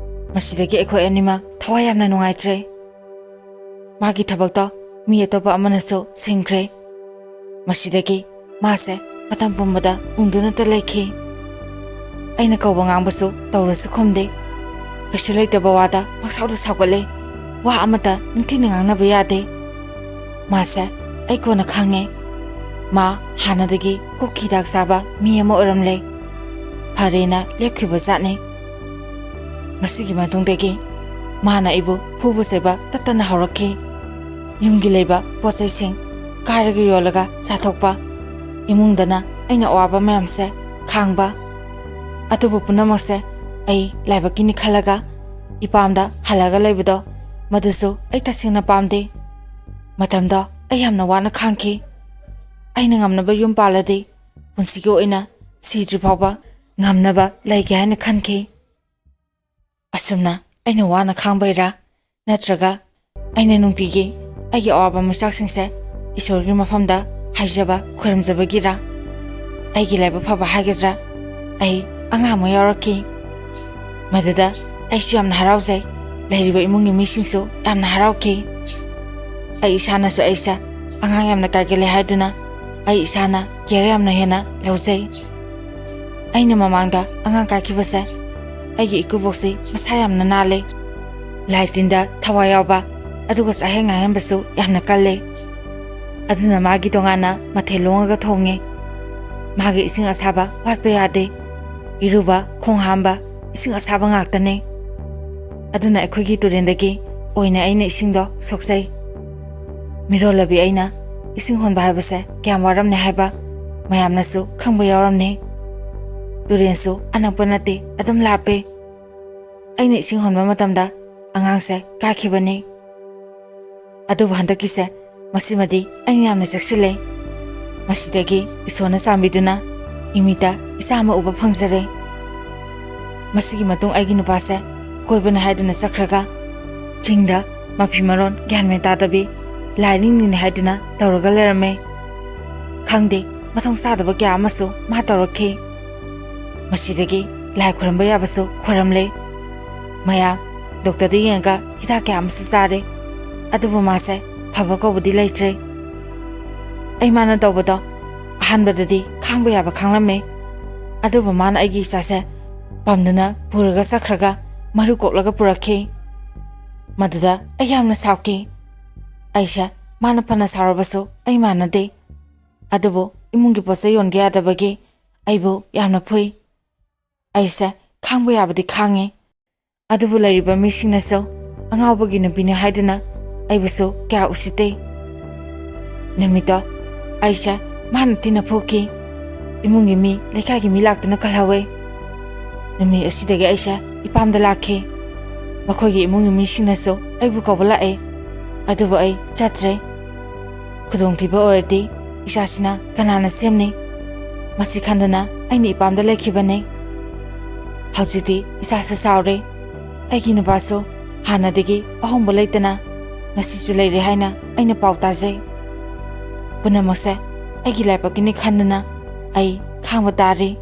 ꯃꯁꯤꯗꯒꯤ ꯑꯩꯈꯣꯏ ꯑꯅꯤꯃꯛ ꯊꯋꯥꯏ ꯌꯥꯝꯅ ꯅꯨꯡꯉꯥꯏꯇ꯭ꯔꯦ꯫ ꯃꯥꯒꯤ ꯊꯕꯛꯇꯣ ꯃꯤ ꯑꯇꯣꯞꯄ ꯑꯃꯅꯁꯨ ꯁꯤꯟꯈ꯭ꯔꯦ꯫ ꯃꯁꯤꯗꯒꯤ ꯃꯥꯁꯦ ꯃꯇꯝ ꯄꯨꯝꯕꯗ ꯎꯪꯗꯨꯅꯇ ꯂꯩꯈꯤ꯫ ꯑꯩꯅ ꯀꯧꯕ ꯉꯥꯡꯕꯁꯨ ꯇꯧꯔꯁꯨ ꯈꯨꯝꯗꯦ꯫ ꯀꯩꯁꯨ ꯂꯩꯇꯕ ꯋꯥꯗ ꯄꯪꯁꯥꯎꯗ ꯁꯥꯎꯒꯠꯂꯦ꯫ ꯋꯥ ꯑꯃꯠꯇ ꯅꯤꯡꯊꯤꯅ ꯉꯥꯡꯅꯕ ꯌꯥꯗꯦ꯫ ꯃꯥꯁꯦ ꯑꯩ ꯀꯣꯟꯅ ꯈꯪꯉꯦ꯫ ꯃꯥ ꯍꯥꯟꯅꯗꯒꯤ ꯀꯣꯛꯀꯤ ꯍꯤꯗꯥꯛ ꯆꯥꯕ ꯃꯤ ꯑꯃ ꯑꯣꯏꯔꯝꯂꯦ꯫ ꯐꯔꯦꯅ ꯂꯦꯞꯈꯤꯕ ꯖꯥꯠꯅꯤ꯫ ꯃꯁꯤꯒꯤ ꯃꯇꯨꯡꯗꯒꯤ ꯃꯥꯅ ꯑꯩꯕꯨ ꯐꯨꯕ ꯆꯩꯕ ꯇꯠꯇꯅ ꯍꯧꯔꯛꯈꯤ꯫ ꯌꯨꯝꯒꯤ ꯂꯩꯕ ꯄꯣꯠ ꯆꯩꯁꯤꯡ ꯀꯥꯏꯔꯒ ꯌꯣꯜꯂꯒ ꯆꯥꯊꯣꯛꯄ, ꯏꯃꯨꯡꯗꯅ ꯑꯩꯅ ꯑꯋꯥꯕ ꯃꯌꯥꯝꯁꯦ ꯈꯥꯡꯕ, ꯑꯗꯨꯕꯨ ꯄꯨꯝꯅꯃꯛꯁꯦ ꯑꯩ ꯂꯥꯏꯕꯛꯀꯤꯅꯤ ꯈꯜꯂꯒ ꯏꯄꯥꯝꯗ ꯍꯜꯂꯒ ꯂꯩꯕꯗꯣ, ꯃꯗꯨꯁꯨ ꯑꯩ ꯇꯁꯦꯡꯅ ꯄꯥꯝꯗꯦ꯫ ꯃꯇꯝꯗꯣ ꯑꯩ ꯌꯥꯝꯅ ꯋꯥꯅ ꯈꯥꯡꯈꯤ꯫ ꯑꯩꯅ ꯉꯝꯅꯕ ꯌꯨꯝ ꯄꯥꯜꯂꯗꯤ ꯄꯨꯟꯁꯤꯒꯤ ꯑꯣꯏꯅ ꯁꯤꯗ꯭ꯔꯤ ꯐꯥꯎꯕ ꯉꯝꯅꯕ ꯂꯩꯒꯦ ꯍꯥꯏꯅ ꯈꯟꯈꯤ꯫ ꯑꯁꯨꯝꯅ ꯑꯩꯅ ꯋꯥꯅ ꯈꯥꯡꯕꯩꯔꯥ, ꯅꯠꯇ꯭ꯔꯒ ꯑꯩꯅ ꯅꯨꯡꯇꯤꯒꯤ ꯑꯩꯒꯤ ꯑꯋꯥꯕ ꯃꯩꯆꯥꯛꯁꯤꯡꯁꯦ ꯏꯁꯣꯔꯒꯤ ꯃꯐꯝꯗ ꯍꯥꯏꯖꯕ ꯈꯣꯏꯔꯝꯖꯕꯒꯤꯔꯥ, ꯑꯩꯒꯤ ꯂꯥꯏꯕꯛ ꯐꯕ ꯍꯥꯏꯒꯗ꯭ꯔꯥ, ꯑꯩ ꯑꯉꯥꯡ ꯑꯃ ꯌꯥꯎꯔꯛꯈꯤ꯫ ꯃꯗꯨꯗ ꯑꯩꯁꯨ ꯌꯥꯝꯅ ꯍꯔꯥꯎꯖꯩ꯫ ꯂꯩꯔꯤꯕ ꯏꯃꯨꯡꯒꯤ ꯃꯤꯁꯤꯡꯁꯨ ꯌꯥꯝꯅ ꯍꯔꯥꯎꯈꯤ꯫ ꯑꯩ ꯏꯁꯥꯅꯁꯨ ꯑꯩꯁꯦ ꯑꯉꯥꯡ ꯌꯥꯝꯅ ꯀꯥꯏꯒꯜꯂꯦ ꯍꯥꯏꯗꯨꯅ ꯑꯩ ꯏꯁꯥꯅ ꯀꯦꯌꯔ ꯌꯥꯝꯅ ꯍꯦꯟꯅ ꯂꯧꯖꯩ꯫ ꯑꯩꯅ ꯃꯃꯥꯡꯗ ꯑꯉꯥꯡ ꯀꯥꯏꯈꯤꯕꯁꯦ, ꯑꯩꯒꯤ ꯏꯀꯨꯕꯣꯛꯁꯤ ꯃꯁꯥ ꯌꯥꯝꯅ ꯅꯥꯜꯂꯦ꯫ ꯂꯥꯏ ꯇꯤꯟꯗ ꯊꯋꯥꯏ ꯌꯥꯎꯕ, ꯑꯗꯨꯒ ꯆꯥꯛꯍꯦꯟ ꯉꯥꯏꯍꯦꯟꯕꯁꯨ ꯌꯥꯝꯅ ꯀꯜꯂꯦ꯫ ꯑꯗꯨꯅ ꯃꯥꯒꯤ ꯇꯣꯉꯥꯟꯅ ꯃꯊꯦꯜ ꯂꯣꯡꯉꯒ ꯊꯣꯡꯉꯦ꯫ ꯃꯥꯒꯤ ꯏꯁꯤꯡ ꯑꯁꯥꯕ ꯋꯥꯠꯄ ꯌꯥꯗꯦ꯫ ꯏꯔꯨꯕ, ꯈꯣꯡ ꯍꯥꯝꯕ, ꯏꯁꯤꯡ ꯑꯁꯥꯕ ꯉꯥꯛꯇꯅꯦ꯫ ꯑꯗꯨꯅ ꯑꯩꯈꯣꯏꯒꯤ ꯇꯨꯔꯦꯟꯗꯒꯤ ꯑꯣꯏꯅ ꯑꯩꯅ ꯏꯁꯤꯡꯗꯣ ꯁꯣꯛꯆꯩ꯫ ꯃꯤꯔꯣꯜꯂꯕꯤ ꯑꯩꯅ ꯏꯁꯤꯡ ꯍꯣꯟꯕ ꯍꯥꯏꯕꯁꯦ ꯀꯌꯥꯝ ꯋꯥꯔꯝꯅꯤ ꯍꯥꯏꯕ ꯃꯌꯥꯝꯅꯁꯨ ꯈꯪꯕ ꯌꯥꯎꯔꯝꯅꯤ꯫ ꯇꯨꯔꯦꯟꯁꯨ ꯑꯅꯛꯄ ꯅꯠꯇꯦ, ꯑꯗꯨꯝ ꯂꯥꯞꯄꯦ꯫ ꯑꯩꯅ ꯏꯁꯤꯡ ꯍꯣꯟꯕ ꯃꯇꯝꯗ ꯑꯉꯥꯡꯁꯦ ꯀꯥꯏꯈꯤꯕꯅꯤ꯫ ꯑꯗꯨꯕꯨ ꯍꯟꯗꯛꯀꯤꯁꯦ, ꯃꯁꯤꯃꯗꯤ ꯑꯩꯅ ꯌꯥꯝꯅ ꯆꯦꯛꯁꯤꯜꯂꯦ꯫ ꯃꯁꯤꯗꯒꯤ ꯏꯁꯣꯔꯅ ꯆꯥꯟꯕꯤꯗꯨꯅ ꯏꯃꯤꯠꯇ ꯏꯆꯥ ꯑꯃ ꯎꯕ ꯐꯪꯖꯔꯦ꯫ ꯃꯁꯤꯒꯤ ꯃꯇꯨꯡ ꯑꯩꯒꯤ ꯅꯨꯄꯥꯁꯦ ꯀꯣꯏꯕꯅꯦ ꯍꯥꯏꯗꯨꯅ ꯆꯠꯈ꯭ꯔꯒ, ꯆꯤꯡꯗ ꯃꯐꯤ ꯃꯔꯣꯟ ꯒ꯭ꯌꯥꯟ ꯃꯦꯟ ꯇꯥꯗꯕꯤ, ꯂꯥꯏ ꯅꯤꯡꯅꯤꯅꯦ ꯍꯥꯏꯗꯨꯅ ꯇꯧꯔꯒ ꯂꯩꯔꯝꯃꯦ꯫ ꯈꯪꯗꯦ, ꯃꯊꯣꯡ ꯆꯥꯗꯕ ꯀꯌꯥ ꯑꯃꯁꯨ ꯃꯥ ꯇꯧꯔꯛꯈꯤ꯫ ꯃꯁꯤꯗꯒꯤ ꯂꯥꯏ ꯈꯣꯏꯔꯝꯕ ꯌꯥꯕꯁꯨ ꯈꯣꯏꯔꯝꯂꯦ꯫ ꯃꯌꯥꯝ ꯗꯣꯛꯇꯔꯗ ꯌꯦꯡꯉꯒ ꯍꯤꯗꯥꯛ ꯀꯌꯥ ꯑꯃꯁꯨ ꯆꯥꯔꯦ, ꯑꯗꯨꯕꯨ ꯃꯥꯁꯦ ꯐꯕ ꯀꯧꯕꯗꯤ ꯂꯩꯇ꯭ꯔꯦ꯫ ꯑꯩ ꯃꯥꯅ ꯇꯧꯕꯗꯣ ꯑꯍꯥꯟꯕꯗꯗꯤ ꯈꯥꯡꯕ ꯌꯥꯕ ꯈꯥꯡꯂꯝꯃꯦ, ꯑꯗꯨꯕꯨ ꯃꯥꯅ ꯑꯩꯒꯤ ꯏꯆꯥꯁꯦ ꯄꯝꯗꯨꯅ ꯄꯨꯔꯒ ꯆꯠꯈ꯭ꯔꯒ ꯃꯔꯨ ꯀꯣꯛꯂꯒ ꯄꯨꯔꯛꯈꯤ꯫ ꯃꯗꯨꯗ ꯑꯩ ꯌꯥꯝꯅ ꯁꯥꯎꯈꯤ꯫ ꯑꯩꯁꯦ ꯃꯥꯅ ꯐꯅ ꯁꯥꯎꯔꯕꯁꯨ ꯑꯩ ꯃꯥꯟꯅꯗꯦ, ꯑꯗꯨꯕꯨ ꯏꯃꯨꯡꯒꯤ ꯄꯣꯠ ꯆꯩ ꯌꯣꯟꯒꯦ ꯌꯥꯗꯕꯒꯤ ꯑꯩꯕꯨ ꯌꯥꯝꯅ ꯐꯨꯏ꯫ ꯑꯩꯁꯦ ꯈꯥꯡꯕ ꯌꯥꯕꯗꯤ ꯈꯥꯡꯉꯤ, ꯑꯗꯨꯕꯨ ꯂꯩꯔꯤꯕ ꯃꯤꯁꯤꯡꯅꯁꯨ ꯑꯉꯥꯎꯕꯒꯤ ꯅꯨꯄꯤꯅꯤ ꯍꯥꯏꯗꯨꯅ ꯑꯩꯕꯨꯁꯨ ꯀꯌꯥ ꯎꯁꯤꯠꯇꯦ꯫ ꯅꯨꯃꯤꯠꯇꯣ ꯑꯩꯁꯦ ꯃꯥꯅ ꯊꯤꯅ ꯐꯨꯈꯤ꯫ ꯏꯃꯨꯡꯒꯤ ꯃꯤ, ꯂꯩꯀꯥꯏꯒꯤ ꯃꯤ ꯂꯥꯛꯇꯨꯅ ꯀꯜꯍꯧꯋꯦ꯫ ꯅꯨꯃꯤꯠ ꯑꯁꯤꯗꯒꯤ ꯑꯩꯁꯦ ꯏꯄꯥꯝꯗ ꯂꯥꯛꯈꯤ꯫ ꯃꯈꯣꯏꯒꯤ ꯏꯃꯨꯡꯒꯤ ꯃꯤꯁꯤꯡꯅꯁꯨ ꯑꯩꯕꯨ ꯀꯧꯕ ꯂꯥꯛꯑꯦ, ꯑꯗꯨꯕꯨ ꯑꯩ ꯆꯠꯇ꯭ꯔꯦ꯫ ꯈꯨꯗꯣꯡꯊꯤꯕ ꯑꯣꯏꯔꯗꯤ ꯏꯆꯥꯁꯤꯅ ꯀꯅꯥꯅ ꯁꯦꯝꯅꯤ? ꯃꯁꯤ ꯈꯟꯗꯨꯅ ꯑꯩꯅ ꯏꯄꯥꯝꯗ ꯂꯩꯈꯤꯕꯅꯤ꯫ ꯍꯧꯖꯤꯛꯇꯤ ꯏꯆꯥꯁꯨ ꯆꯥꯎꯔꯦ, ꯑꯩꯒꯤ ꯅꯨꯄꯥꯁꯨ ꯍꯥꯟꯅꯗꯒꯤ ꯑꯍꯣꯡꯕ ꯂꯩꯇꯅ ꯉꯁꯤꯁꯨ ꯂꯩꯔꯦ ꯍꯥꯏꯅ ꯑꯩꯅ ꯄꯥꯎ ꯇꯥꯖꯩ꯫ ꯄꯨꯝꯅꯃꯛꯁꯦ ꯑꯩꯒꯤ ꯂꯥꯏꯕꯛꯀꯤꯅꯤ ꯈꯟꯗꯨꯅ ꯑꯩ ꯈꯥꯡꯕ ꯇꯥꯔꯤ꯫